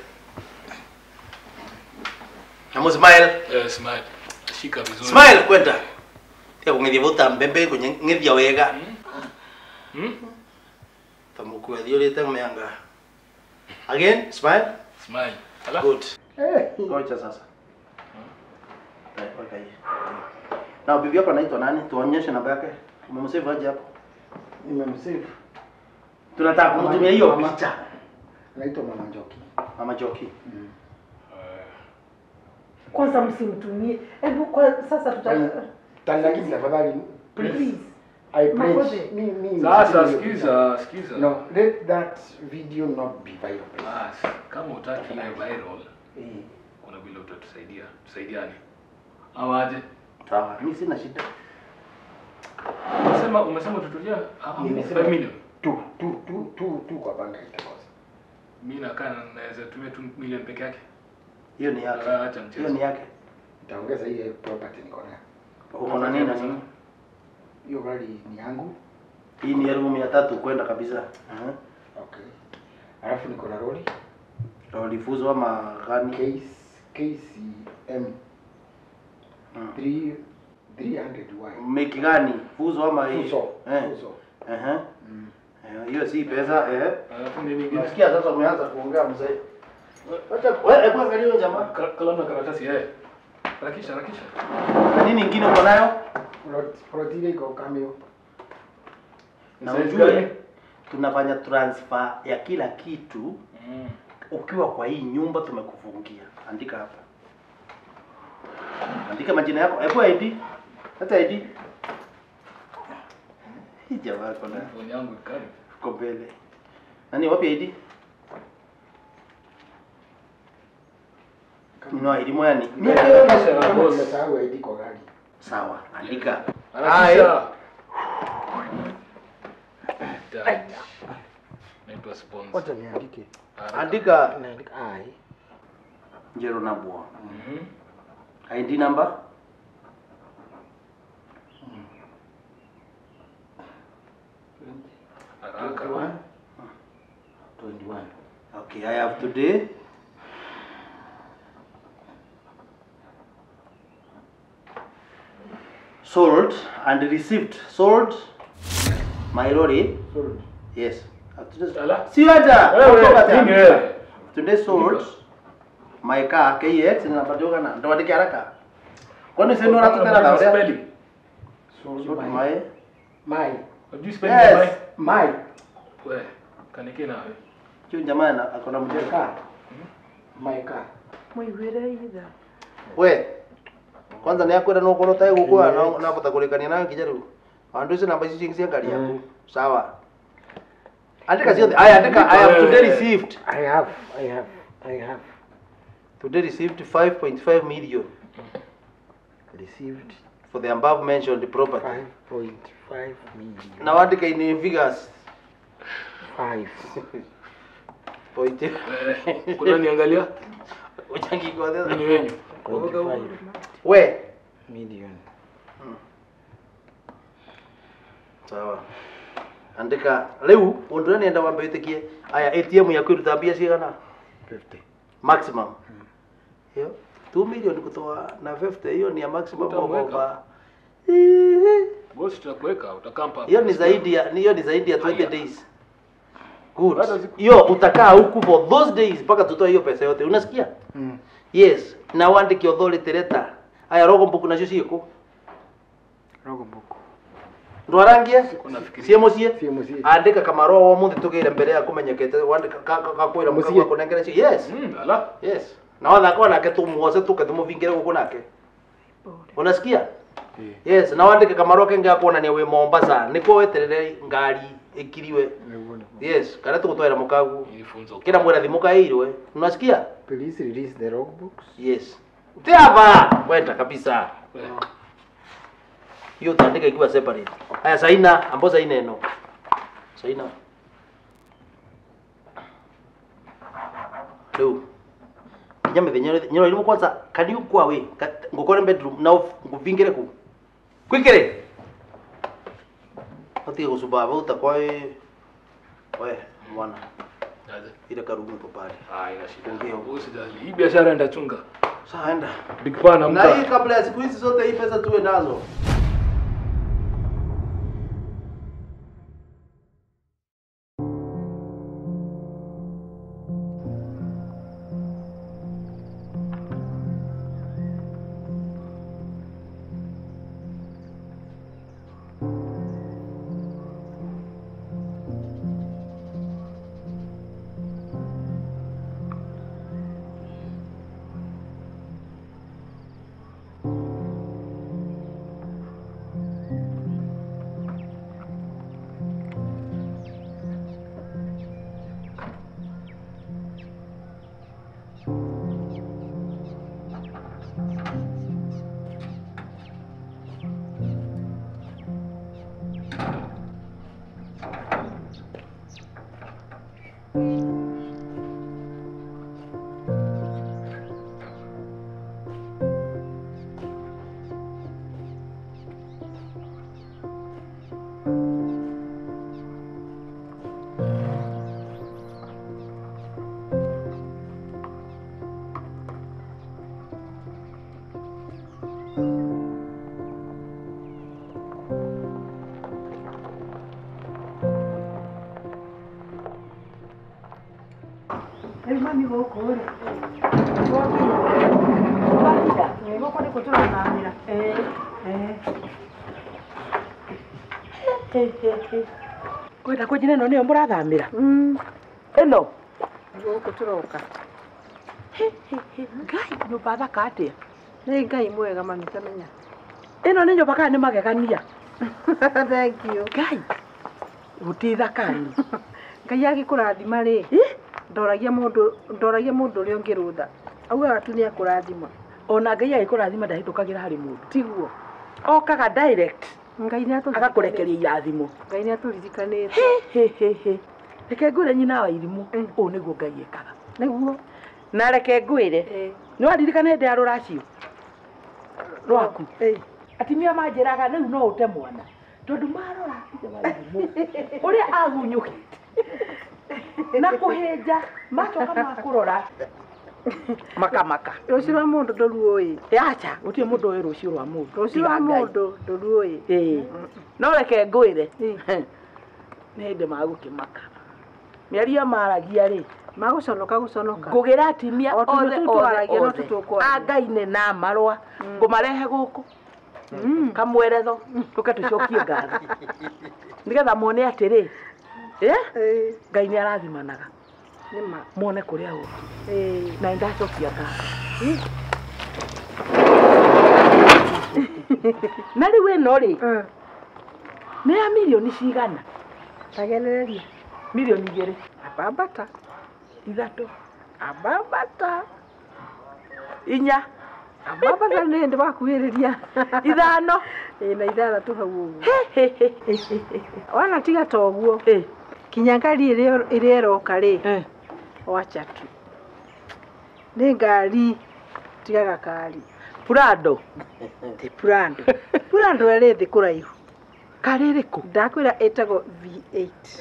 Na smile. Smile. Shika vizuri. Smile kwenda. Tia kung'ethia mbembe kung'ethia wega. Tamuku ethiorite mianga. Again, smile. Smile. Ala. Good. Ngoja sasa. Okay. Na bibi yako anaitwa nani? Tuonyeshe namba yake. Umemsave aje hapo? Nimemsave. Tunataka kumtumia hiyo picha. Anaitwa Mama Njoki. Mama Njoki. Kwanza msimtumie. Hebu kwa sasa tuta Tanganyika tafadhali. Please. I pledge. Me. Sasa sikiza, sikiza. No, let that video not be viral. Bas, kama hutaki iwe viral. Kuna vile utatusaidia. Tusaidiane. Awaje? Sawa, mimi sina shida. Umesema tutulia? 5 million. 2 kwa banka itakosa. Mimi nakaa naweza tumia 2 million peke yake. Hiyo ni yake. Acha mchezo. Hiyo ni yake. Nitaongeza ile property niko nayo. Uko na nini na nini? Hiyo gari ni yangu. Hii ni 300,000 kwenda kabisa. Okay. Alafu niko na lori. Lori fuzo ama gani? KCM 300Y. Meki gani? Fuzo ama hii? Fuzo. Fuzo. Hiyo si pesa Alafu nini nyingine? Nasikia sasa umeanza kuongea mzee. Acha wewe hebu angalia huyo jamaa. Kalamu na karatasi Harakisha, harakisha. Na nini nyingine uko nayo? Protile iko kamio. Na ujue tunafanya transfer ya kila kitu. Ukiwa kwa hii nyumba tumekufungia. Andika hapa. Andika majina yako. Hebu ID. Hata ID. Hii jamaa kona. Phone yangu ikali. Uko mbele. Nani wapi ID? No, ID moja ni. Nimesahau ID kwa gari. Sawa, andika. Harakisha. Naitwa sponsor. Wacha niandike. Andika. Naandika I. Njero Nabwa. ID number? Haraka. 21. Okay. Okay, I have today sold and received. Sold my lorry. Sold. Yes. Siwaja. Today sold my car KX na badogana. Ndo andike haraka. Kwani sio nora tutera na spelling. Sold my my. Do you spell yes. My. We, kanike nawe. Kiu jamaa na akona mjeka. My car. Muiguire itha. We. Kwanza ni akwenda no korwo tai gukwa na bota kurikania nayo nginya riu. Andu icio namba icio cia ngari yaku. Sawa. Andika ciothe. Aya andika I have today received. I have. Today received 5.5 million. Received for the above mentioned property. 5.5 million. Now andika in figures. 5. Point. Kuna niangalia? Uchangi kwa ni wenyu. We million. Sawa. Andika leo undu nenda wambe witikie aya ATM yaku iruta mbia cigana 50 maximum. Hiyo 2 million kutoa na 50 hiyo ni ya maximum over. Boss tutakuweka utakampa. Hiyo ni zaidi ya hiyo ni zaidi ya 20 days. Good. Hiyo utakaa huku for those days mpaka tutoe hiyo pesa yote. Unasikia? Yes, na wandike authority letter. Aya rogo mbuku nacio ciĩkũ? Rogo mbuku. Ndwarangie? Ciĩ mũciĩ? Andĩka kamarũa o mũthĩ tũgĩre mbere ya kũmenyekete wandĩka kakwĩra mũciĩ kũnengera cio. Yes. Ala. Yes. Na wathaka nake tumuoce tuke tumuvingire gũkũ nake. Unasikia? Yes, na wandĩke kamarũa kengĩ ga kuonania wĩ Mombasa nĩkuo weterere ngari ikiriwe. Yes, kana tugutwara mukagu. Kila mwera thimuka irwe. Unasikia? Please release the logbooks. Yes. Tiaba kwenda kabisa. Hiyo utaandika ikiwa separate. Haya saina, ambapo saina eno. Saina. Leo. Nyame the nyoro ilimu kwanza can you go away? Ngukore bedroom na nguvingire ku. Kwikire. Ati gusubaba utakwa we mwana. Ile karumu kwa pale. Ah, ina shida. Usijali. Hii biashara ndachunga. Sasa enda. Big pan amka. Na hii kabla ya siku hizi zote hii pesa tuwe nazo. Mami gũkũ rĩ twakinya gũkũ nĩkuo tũrathamĩra. Kwenda kũnjĩra ĩno nĩyo mũrathamĩra ĩno gũkũ tũroka. Ngai nyũmba thaka atĩa? Nĩ Ngai mwega mami tamenya. Ĩno nĩ nyũmba kana nĩ magegania? Thank you. Ngai gũtirĩ thakani. Ngai agĩkũrathima rĩ ndoragia mũndũ ũrĩa ũngĩ rũtha augaga tu nĩ akũrathima. Ona Ngai agĩkũrathima ndahĩtũkagĩra harĩ mũndũ. Tiguo. Okaga direct. Ngai nĩ agakũrekeria irathimo. Ngai nĩ atũririkanĩte. Reke ngwĩre nyina wa irimũ ũũ nĩguo Ngai ekaga. Nĩguo. Na reke ngwĩre nĩ waririkana hĩndĩ ya rũracio rwaku atumia manjĩraga rĩu no ũte mwana tondũ marora ithe wa irimũ ũrĩa agunyũkĩte. Na kũhĩnja macoka makũrora makamaka. Rũciũ rwa mũndũ ndũruũĩ. Acha, gũtirĩ mũndũ ũĩ rũciũ rwa mũndũ. Rũciũ rwa mũndũ ndũruũĩ. Ĩĩ. No reke ngwĩre. Nĩ hĩndĩ magũkĩmaka. Mĩario maragia rĩ magũconoka gũconoka. Ngũgĩra atimia othe othe othe a Ngai nĩ na marũa ngũmarehe gũkũ kamweretho tũke tũcokie ngatho nĩgetha mone atĩrĩ Ngai nĩ arathimanaga mone kũrĩa ũkĩ na nĩndacokia ngatho na rĩu ĩno rĩ nĩ ya mirioni cigana? Tagereria. Mirioni 2. Abambata. 3. Abambata. 4. Abambata nĩ hĩndĩ wakuhĩrĩria. 5. Ĩĩ na 6 hau ũguo. Wana tiga ta ũguo. Kinya ngari ĩrĩa ĩroka rĩ wacha tu. Nĩ ngari tiga gakari. Prado. Ti Prado. Prado ĩrĩ thĩ kũraihu. Kari ĩrĩkũ? Ndakwĩra ĩtagwo V8.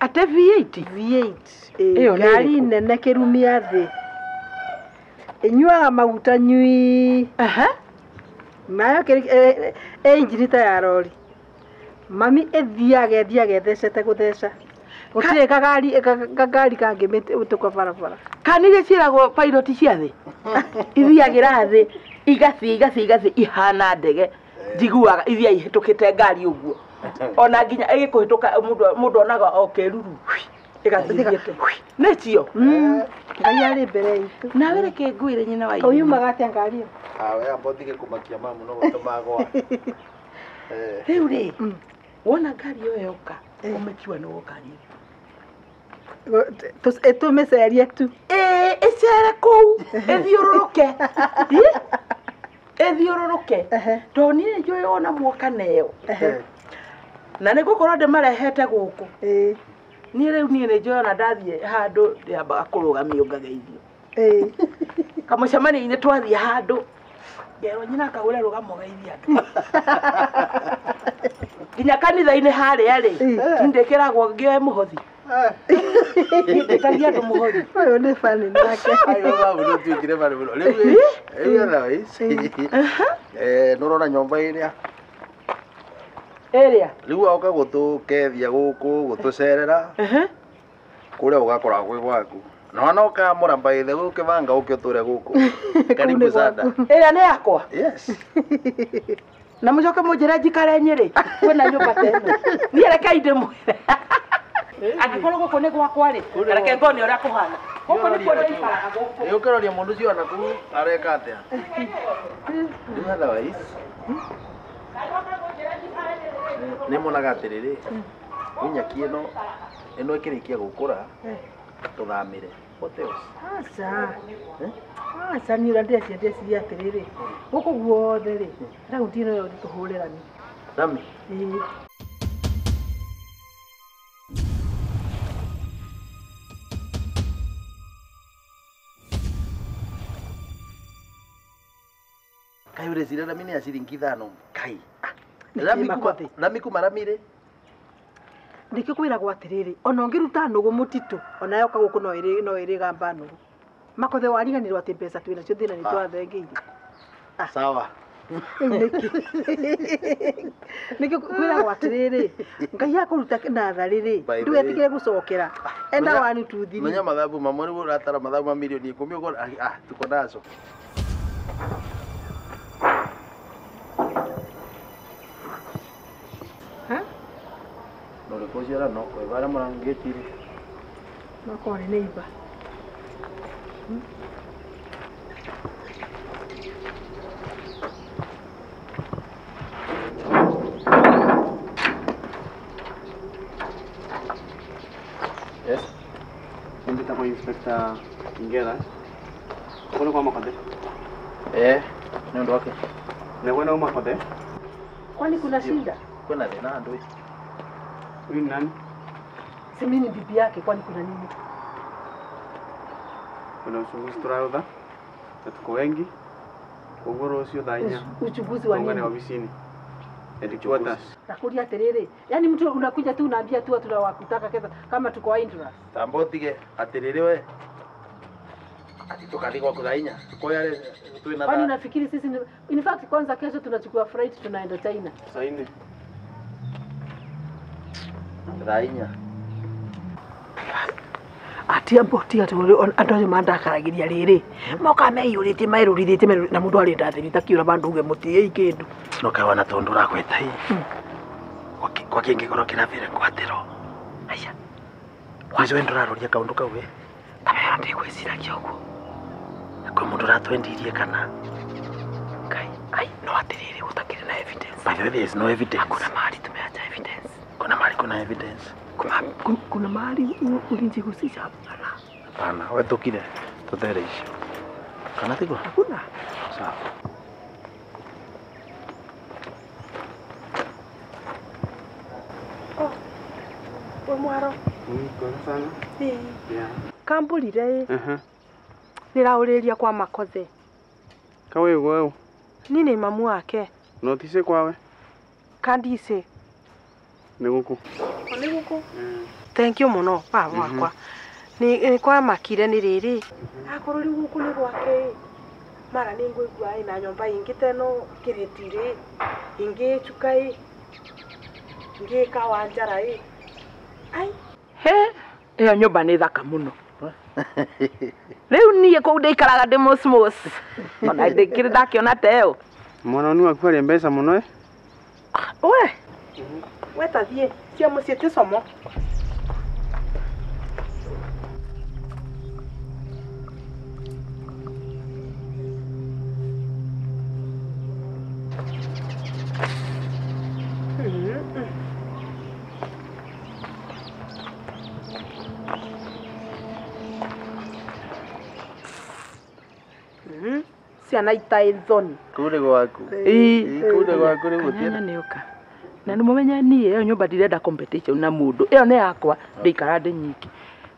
Ate V8? V8. Ngari nene kĩrumia thĩ. Ĩnyuaga maguta nyui. Nayo ĩ injini ta ya rori. Mami ĩthiaga ĩthiaga ĩthecete gũtheca. Gũtirĩ kagari kangĩmĩtũka barabara. Kana iria ciĩragwo pilot cia thĩ? Ithiagĩra thĩ igathiĩ igathiĩ igathiĩ ihana ndege. Njiguaga ithiaga ihĩtũkĩte ngari ũguo. Ona nginya ĩgĩkũhĩtũka mũndũ onaga o kĩruru ĩgathiĩ ĩthiĩte. Nĩcio? Ngai arĩ mbere itũ. Nawe reke ngwĩre nyina wa Ũyumaga atĩa ngari ĩyo? We amba ũtige kũmakia mamu no gũtũma agwa. Rĩu rĩ wona ngari ĩyo yoka ũmĩkiua nĩ woka Nyĩrĩ. Tũmĩcerie tu. Ĩĩ ĩcere kũu ĩthiũrũrũke. Ĩthiũrũrũke. Tondũ niĩ nĩ njũĩ ona muoka nayo. Na nĩ ngũkorwo ndĩmarehete gũkũ. Niĩ rĩu niĩ nĩ njũĩ ona ndathiĩ handũ ndĩambaga kũrũgamio ngageithio. Kamũcemanio-inĩ twathiĩ handũ ngerwo nyina akagũre rũgamo ũgeithie andũ. Nginya kanitha-inĩ harĩa rĩ ndĩkĩragwo ngĩoe mũhothi. Ndĩtagia andũ mũhothi. Ũyũ nĩ bani nake. Ayo babu nĩũtuĩkire bani mũno. Rĩu otherwise nĩũrona nyũmba ĩrĩa ĩrĩa rĩu oka gũtũkethia gũkũ gũtũcerera kũrĩa ũgakora gwĩ gwaku. Na ona ũkamũra by the way ũkĩbanga ũke ũtũre gũkũ. Karibu sana. Ĩrĩa nĩ yakwa? Yes. Na mũcoke mũnjĩre njikare Nyĩrĩ kwĩna nyũmba ta ĩno. Niĩ rekei ndĩmwĩre. Angĩkorwo gũkũ nĩ gwakwa rĩ, reke ngone ũrĩa kũhana. Gũkũ nĩkuo ndĩikaraga gũkũ. Ĩ ũkĩroria mũndũ ũcio ona kũu areka atĩa? Rĩu otherwise nĩ monaga atĩrĩrĩ, rĩu nyeki ĩno ĩno ĩkĩrĩkia gũkũra tũthamĩre. What else? Aca. Aca niĩ ũrĩa ndĩreciria ndĩreciria atĩrĩrĩ, gũkũ guothe rĩ, raũndi ĩno yothe tũhũre rami. Rami? Ĩĩ. Kai ũreciria rami nĩ ya ciringi 5? Kai. Rami kuma rami rĩ? Nĩkĩo kwĩragwo atĩrĩrĩ, ona ũngĩruta nũgũ mũtitũ, ona yoka gũkũ no ĩrĩgamba nũgũ. Makothe wariganĩrwo atĩ mbeca twĩ nacio thĩna nĩ twathengeire. Sawa. Nĩkĩo kwĩragwo atĩrĩrĩ, Ngai akũruta natharĩ rĩ, ndũgetĩkĩre gũcokera. Enda 1 2 3. Menya mathabu mamwe rĩu ũratara mathabu ma mirioni 10 ũguo tuko nazo. Nũrĩkũ no kwĩbara mũrangĩtire. No korwo nĩ neighbor. Yes. Ndĩtagwo Inspector Ngera. Kũũ kwa Makothe. Nĩ ũndũ wake. Nĩ kwena Makothe. Kwani kuna shida? Kwĩna thĩna andũ. Huyu ni nani? Si mimi ni bibi yake, kwani kuna nini? Kuna uchunguzi turaotha na tuko wengi. Koguo rũciũ thaa 4. Uchunguzi wa nini? Ofisini. Headquarters. Nakuria atiriri. Yaani mtu unakuja tu unaambia tu watu tunawakutaka kesa kama tuko interest. Tambotige atiriri we. Ati tukathi gwaku thaa inya. Kwa tuina Kwani unafikiri sisi in fact kwanza kesho tunachukua flight tunaenda China. Saa nne. Thaa inya. Atia mboti ati andu acio mandakaragiria riri moka meiyũrĩtie maĩrũrithĩtie na mũndũ arĩ ndathĩri takiũra bandũ uge mũtiĩi kĩndũ no kawana tondu urakweta i kwa kĩngĩkorwo kĩrathire ngwatĩro aya wicio ndũraroria kaũndũ kau we kamera ndĩgwĩciragia ũguo kwĩ mũndũ ũratwendirie kana Ngai ai no atĩrĩrĩ gũtakĩrĩ na evidence. By the way, there is no evidence. Hakuna mahali tumeacha evidence. Kuna mahali kuna evidence. Kuna mahali ulinjihusisha hapana. Hapana, wewe tukire tutere icio. Kana tiguo? Hakuna. Sawa. Oh. We mwaro. Kwa sana. Yeah. Kambulire. Nirauriria kwa Makothe. Kawe gweũ. Ni ni mamu wake. No tise kwawe. Kandise. Nĩ gũkũ. Nĩ gũkũ? Thank you mũno baba wakwa. Ni kwa makire ni rĩrĩ. Akorwo rĩu gũkũ nĩ gwake. Mara nĩ ngũigua ĩ na nyũmba ingĩ teno kĩrĩti rĩ. Ingĩ chuka ĩ. Ingĩ kawanjara ĩ. Ai. He, ĩyo nyũmba nĩ thaka mũno. Rĩu niĩ kũu ndĩikaraga ndĩ mosmos. Ona ndĩkĩrĩ ndakiona ta ĩyo. Mwana ni waku arĩ mbeca mũno ĩ. We. We tathiĩ cia mũciĩ ti como. Ciana itaĩ thoni. Kũu nĩ gwaku. Kũu nĩ gwaku rĩu gũtirĩ. Nĩ ũka. Na nĩ mũmenye niĩ ĩyo nyũmba ndirenda competition na mũndũ. Ĩyo nĩ yakwa ndĩikara ndĩ nyiki.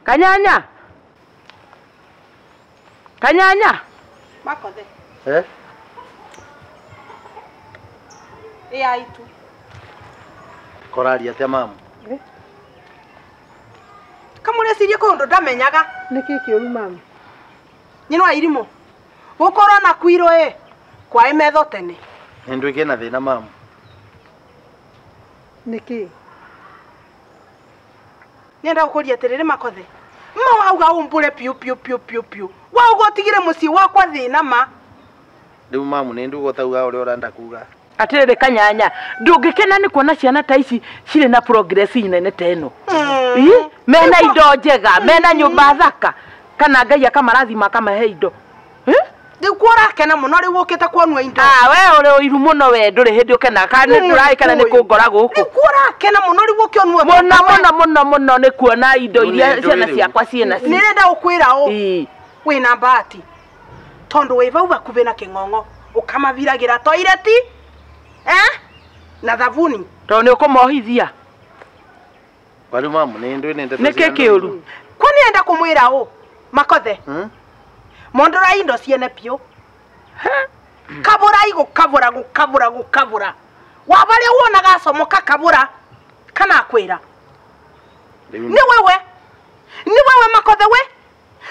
Kanyanya. Kanyanya. Makothe. Eh? Ĩ aitu. Koraria atia mamu? Kamũrecirie kũndũ ndamenyaga. Nĩkĩ kĩũru mamu? Nyina wa irimũ. Gukorwo na kwirwo ĩ kwaĩ metho tene. Nĩ nduĩke na thĩna mamu. Nĩkĩ? Nĩenda gũkũria atĩrĩrĩ Makothe. Ma wauga ũmbũre piũ piũ piũ piũ piũ. Wauga ũtigire mũciĩ wakwa thĩna ma. Rĩu mamu nĩ nduga ũtauga ũrĩa ũrenda kuga. Atĩrĩrĩ Kanyanya, ndũngĩkena nĩ kuona ciana ta ici cirĩ na progress nene ta ĩno. Mena indo njega, mena nyũmba thaka. Kana Ngai akamarathima akamahe indo. Rĩu kuo ũrakena mũno rĩu ũkĩte kuonua indo. Ah, we ũrĩ ũiru mũno we ndũrĩ hĩndĩ ũkenaga kana nĩ ndũraĩ kana nĩ kũngora gũkũ. Rĩu kuo ũrakena mũno rĩu ũkĩonua mũno mũno mũno mũno nĩ kuona indo iria ciana ciakwa ciĩ nacio. Nĩrenda gũkwĩra ũ wĩna bahati tondũ wĩ vau hakuhĩ na kĩng'ong'o ũkamaviragĩra toireti na thabuni. Tondũ nĩ ũkũmohithia. Rĩu mamu nĩ ndũĩ nĩ ndeto. Nĩkĩ kĩũru? Kwa nĩenda kũmwĩra ũ Makothe. Mondora indo ciene piũ. Kabura igũkabura gũkabura gũkabura. Wabarĩa wonaga acomoka kabura kana akwĩra. Nĩ wewe. Nĩ wewe Makothe we.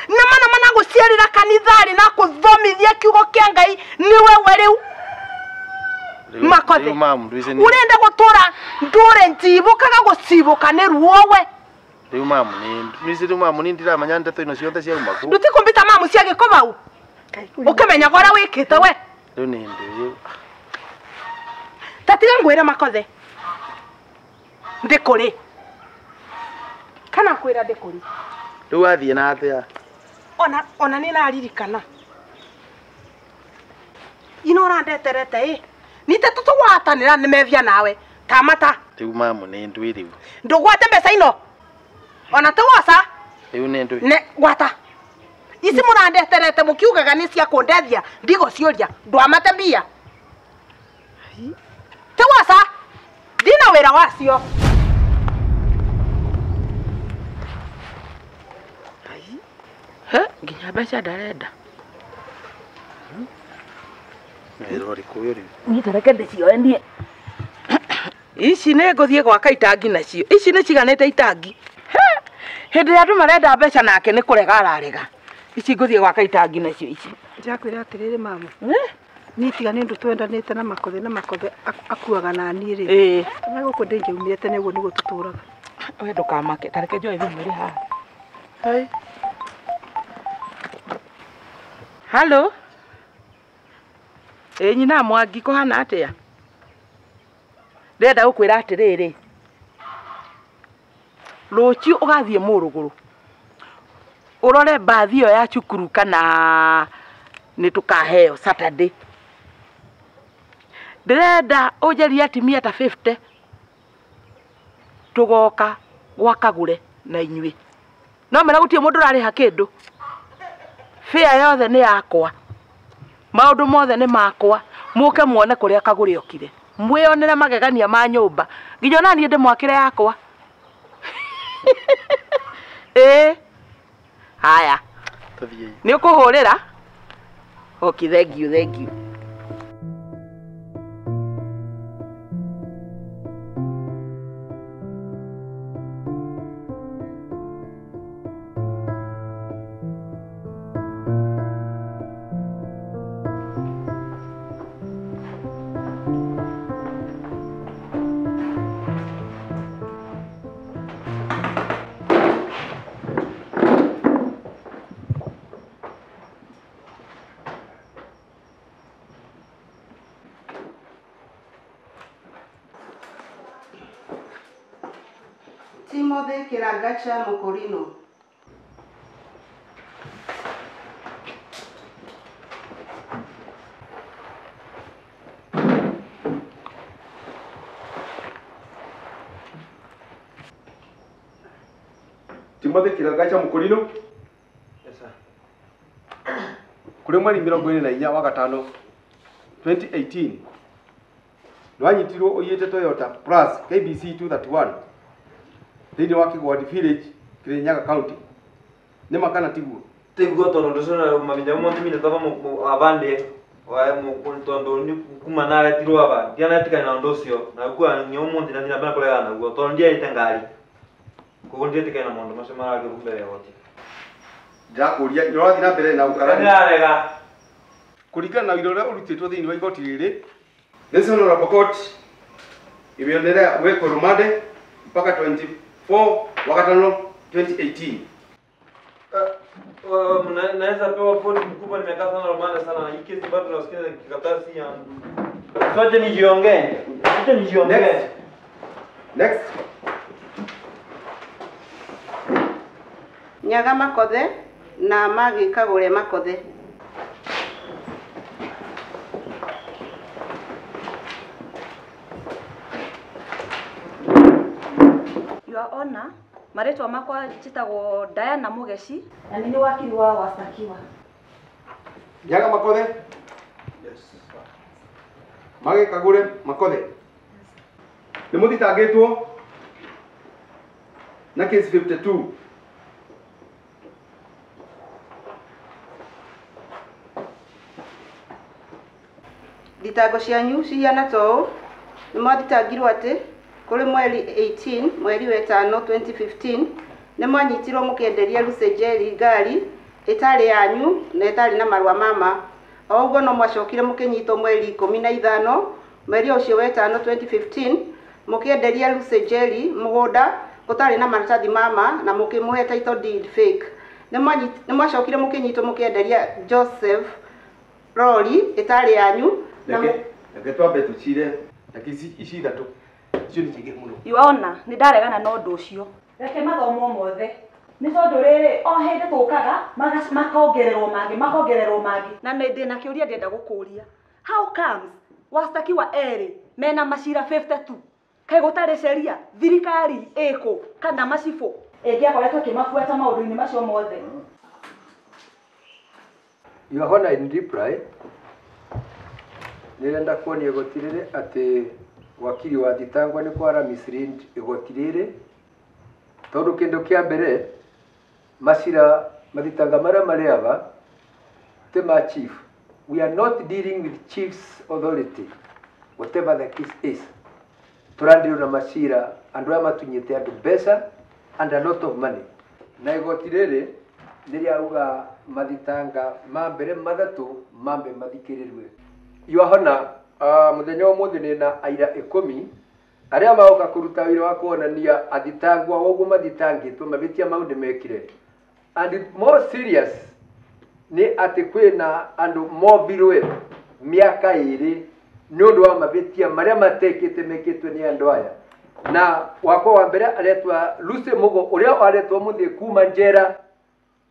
Na mana mana gũciarĩra kanitharĩ na kũthomithia kiugo kĩa Ngai nĩ wewe rĩu. Makothe. Ũrenda gũtũra ndũre njibũkaga gũcibũka nĩ ruo we. Rĩu mamu nĩ rĩu mamu nĩ ndiramenya ndeto ino ciothe ciauma kũ. Ndũtikũmbita mamu cia gĩko vau. Ũkĩmenyaga ũrĩa wĩkĩte we. Rĩu nĩ ndĩ. Ta tiga ngwĩre Makothe. Ndĩkũrĩ. Kana kwĩra ndĩkũrĩ. Rĩu wathiĩ na atĩa? Ona nĩ naririkana. Ino ũrandeterete ĩ. Nite tũtũgwatanĩra nĩ methia nawe. Tamata. Rĩu mamu nĩ ndũĩ rĩu. Ndũgwate mbeca ino. Ona tũwoca. Rĩu nĩ ndũĩ. Ne gwata. Ici mũrandeterete mũkiugaga nĩ cia kũndethia ndigũciũria ndwamate mbia. Tũwoca. Ndina wĩra wacio. He, nginya mbeca ndarenda. Wĩra ũrĩkũ ũyũ rĩu? Niĩ ta reke ndĩcioe niĩ. Ici nĩ ngũthiĩ gwaka itangi nacio. Ici nĩ ciganĩte itangi. Hĩndĩ ĩrĩa andũ marenda mbeca nake nĩ kũrega ararega. Ici ngũthiĩ gwaka itangi nacio ici. Ndĩrakwĩra atĩrĩrĩ mama. Niĩ tiga nĩ ũndũ twendanĩte na Makothe na Makothe akuaga na niĩ rĩ. Na gũkũ ndĩngĩaumire tene ũguo nĩguo tũtũraga. We ndũkamake, ta reke njoe thimũ ĩrĩ haha. Hai. Halo. Ĩ nyina Mwangi kũhana atĩa? Ndĩrenda gũkwĩra atĩrĩrĩ. Rũciũ ũgathiĩ Mũrũgũrũ. Ũrore mbathi ĩyo ya cukuru kana nĩ tũkaheo Saturday. Ndĩrenda ũnjarie atumia ta 50 tũgoka gwa Kagũre na inyuĩ. No mera gũtirĩ mũndũ ũrarĩha kĩndũ. Fare yothe nĩ yakwa. Maũndũ mothe nĩ makwa. Mũke muone kũrĩa Kagũre okire. Mwĩonere magegania ma nyũmba. Nginya ona niĩ ndĩmwakĩre yakwa. Ĩĩ. Haya. Tũthiĩ. Nĩ ũkũhũrĩra? Okay, thank you, thank you. Timothy Kiragacha Mokorino. Timothy Kiragacha Mokorino. Yes sir. Kuri mweri 24 wa gatano 2018 nĩwanyitirwo ũiyĩte Toyota Plus KBC 231 thĩinĩ wa Kĩgwadi Village, Kirinyaga County. Nĩ ma kana tiguo? Tiguo tondu ndũcio mamenya ũmũthĩ mine twaba abande tondu kuma naretirwo aba ndianetikania na ũndũ ũcio na kua nginya ũmũthĩ na thina mbere kũregana naguo tondu ndiarĩte ngari koguo ndietĩkania na maũndũ macio marario mbere ya igoti. Ndĩrakũria nĩ ũrathiĩ na mbere na ũkarani? Ndĩrarega. Kũringana na ũira ũrĩa ũrutĩtwo thĩinĩ wa igoti rĩrĩ, this honorable court imeendelea kuwekwa rumande mpaka 24 wa gatano 2018. Naweza pewa phone mkubwa, nimekaa sana rumande sana. Hii kesi bado nasikia kikaratasi yangu. Sote nijiongee. Sote nijiongee. Next. Nyaga Makothe na Magi Kagũre Makothe. Your Honor, marĩtwa makwa njĩtagwo Diana Mũgeci na nĩ wakiri wa wastakiwa. Nyaga Makothe? Yes. Magi Kagũre Makothe. Nĩ mũthitangĩtwo na case 52. Thitango cianyu cihana ta ũũ: nĩ mwathitangirwo atĩ kũrĩ mweri 18 mweri wa ĩtano 2015 nĩ mwanyitirwo mũkĩenderia Lucy Njeri ngari ĩtarĩ yanyu na ĩtarĩ na marũa ma ma. O ũguo no mwacokire mũkĩnyitwo mweri 15 mweri ũcio wa ĩtano 2015 mũkĩenderia Lucy Njeri mũgũnda ũtarĩ na maratathi ma ma na mũkĩmũhe title deed fake. Nĩ mwacokire mũkĩnyitwo mũkĩenderia Joseph rori ĩtarĩ yanyu. Reke twambe tũcire reke ici ithatũ icio nĩ nyingĩ mũno. Your Honor, nĩ ndaregana na ũndũ ũcio. Reke mathomwo mothe nĩ tondũ rĩrĩ o hĩndĩ tũkaga makongererwo mangĩ makongererwo mangĩ. Na nĩ ndĩna kĩũria ndĩrenda gũkũria. How comes wastakiwa erĩ mena macira 52? Kaĩ gũtarĩ sheria thirikari ĩkũ kana macibũ ĩngĩakoretwo ĩkĩmabuata maũndũ-inĩ macio mothe? Your Honor, in reply, nĩrenda kuonia igoti rĩrĩ atĩ wakiri wa thitangwa nĩ kwara mislead igoti rĩrĩ tondũ kĩndũ kĩa mbere macira mathitanga marĩa marĩ aba ti ma chief. We are not dealing with chief's authority, whatever the case is. Turandirwo na macira andu aya matunyite andu mbeca and a lot of money. Na igoti riri nĩ rĩauga mathitanga ma mbere mathatu mambe mathikĩrĩrwe. Yohana muthenya ũmũthĩ nĩ na aira 10 arĩa magoka kũruta wĩra wa kuonania athitangwa ũguo mathitangĩtwo mavĩtia mau nĩ mekire. And more serious nĩ atĩ kwĩna andũ mombirwe mĩaka 2 nĩ ũndũ wa mavĩtia marĩa matekĩte mekĩtwe nĩ andũ aya. Na wakwa wa mbere aretwa Lucy Mugo ũrĩa aretwo mũthĩ kuma njera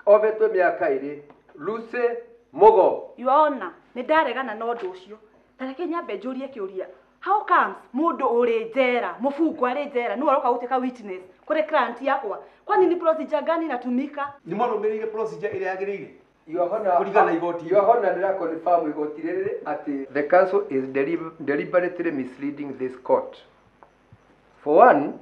ovetwe mĩaka 2. Lucy Mugo. Yohana nĩ ndaregana na ũndũ ũcio. Ta reke nyambe njũrie kĩũria. How comes mũndũ ũrĩ njera, mũbungwa arĩ njera, nĩwe ũroka gũtuĩka witness kũrĩ client yakwa? Kwani ni procedure gani inatumika? Nĩ marũmĩrĩire procedure ĩrĩa yagĩrĩire. Yohana Yohana ndĩra confirm igoti rĩrĩ atĩ the council is deliberately misleading this court. For one,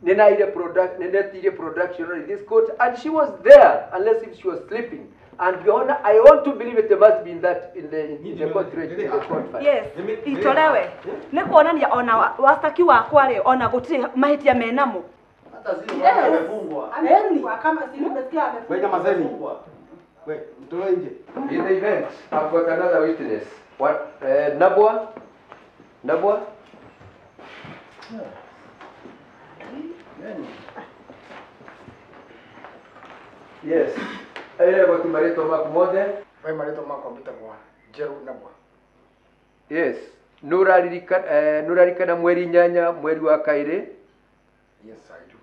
nĩ production in this court and she was there unless if she was sleeping. And Your Honor, I want to believe it must be in that in the court in the court file. Yes, itolewe. Nĩ kuonania ona wastaki wakwa rĩ ona gũtirĩ mahĩtia menamo. Hata sio amefungwa. Amefungwa kama si nimesikia amefungwa. Wewe jamazeni. Wewe mtoe nje. In the event, I've got another witness. What Nabwa? Nabwa? Yes. Aira goti marĩtwa maku mothe. We marĩtwa makwa mbĩtagwo Njerũ Nabwa. Yes. Nũraririkana mweri 8 mweri wa 2. Yes, I do.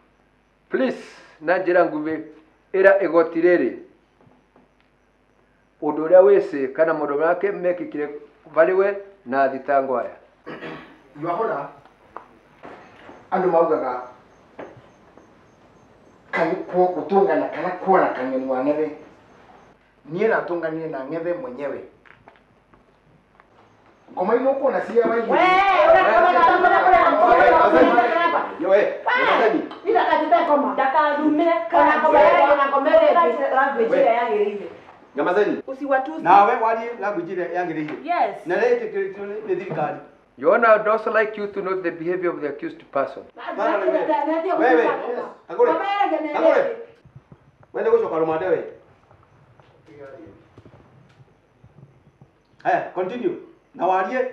Please, na njĩra nguhĩ ĩra igoti rĩrĩ ũndũ ũrĩa wĩcĩ kana maũndũ make mekĩkire varĩ we na thitango aya. Yohana andũ maugaga gũtũngana kana kuona kang'eni wa ng'ethe. Niĩ natũnganire na ng'ethe mwenyewe. Ngoma ino kuona cia waigĩ. Nyamazeni. Usiwatusi. Nawe warie language ĩrĩa yagĩrĩire. Yes. Na rĩtĩkĩrĩtio nĩ thirikari. Your Honor, I would also like you to note the behavior of the accused person. Wewe, Agore. Agore. Wende gũcoka rũmande we. Haya, continue. Na warie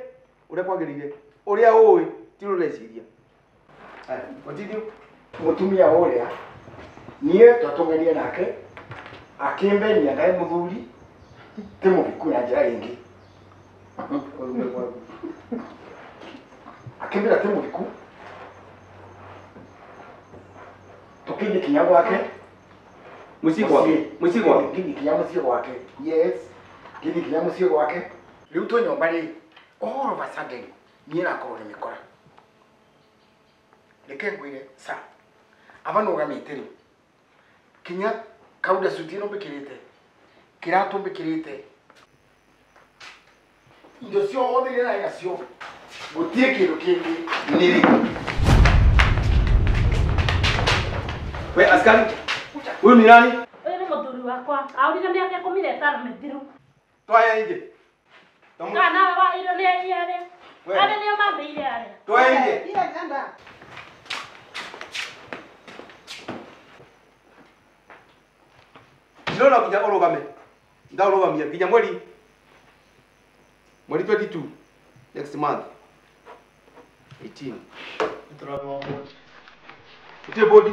ũrĩa kwagĩrĩire. Ũrĩa ũĩ ti ũreciria. Haya, continue. Mũtumia ũrĩa niĩ twatũnganie nake akĩmbenia ndaĩ mũthuri ti mũhiku na njĩra ĩngĩ. Akĩmbĩra ti mũhiku tũkĩthiĩ kinya gwake mũciĩ gwake mũciĩ gwake ngĩthiĩ kinya mũciĩ gwake. Yes, ngĩthiĩ kinya mũciĩ gwake. Rĩu twĩ nyũmba rĩ all of a sudden niĩ nakorwo nĩ mĩkora. Reke ngwĩre sa aba nũgamĩte rĩ kinya kauda suti ĩno mbĩkĩrĩte kĩratũ mbĩkĩrĩte indo ciothe iria narĩ nacio gũtirĩ kĩndũ kĩngĩ nĩrĩ. We askari, huyu ni nani? Huyu ni mũthuri wakwa. Aurire mĩaka 15 mĩthiru. Twaya nje. Kana wa iro nĩ arĩa. Arĩa nĩo mambĩire arĩa. Twaya nje. Ndĩrona nginya ũrũgame. Ndaũrũgamia nginya mweri 22 next month 18. Utie bodi.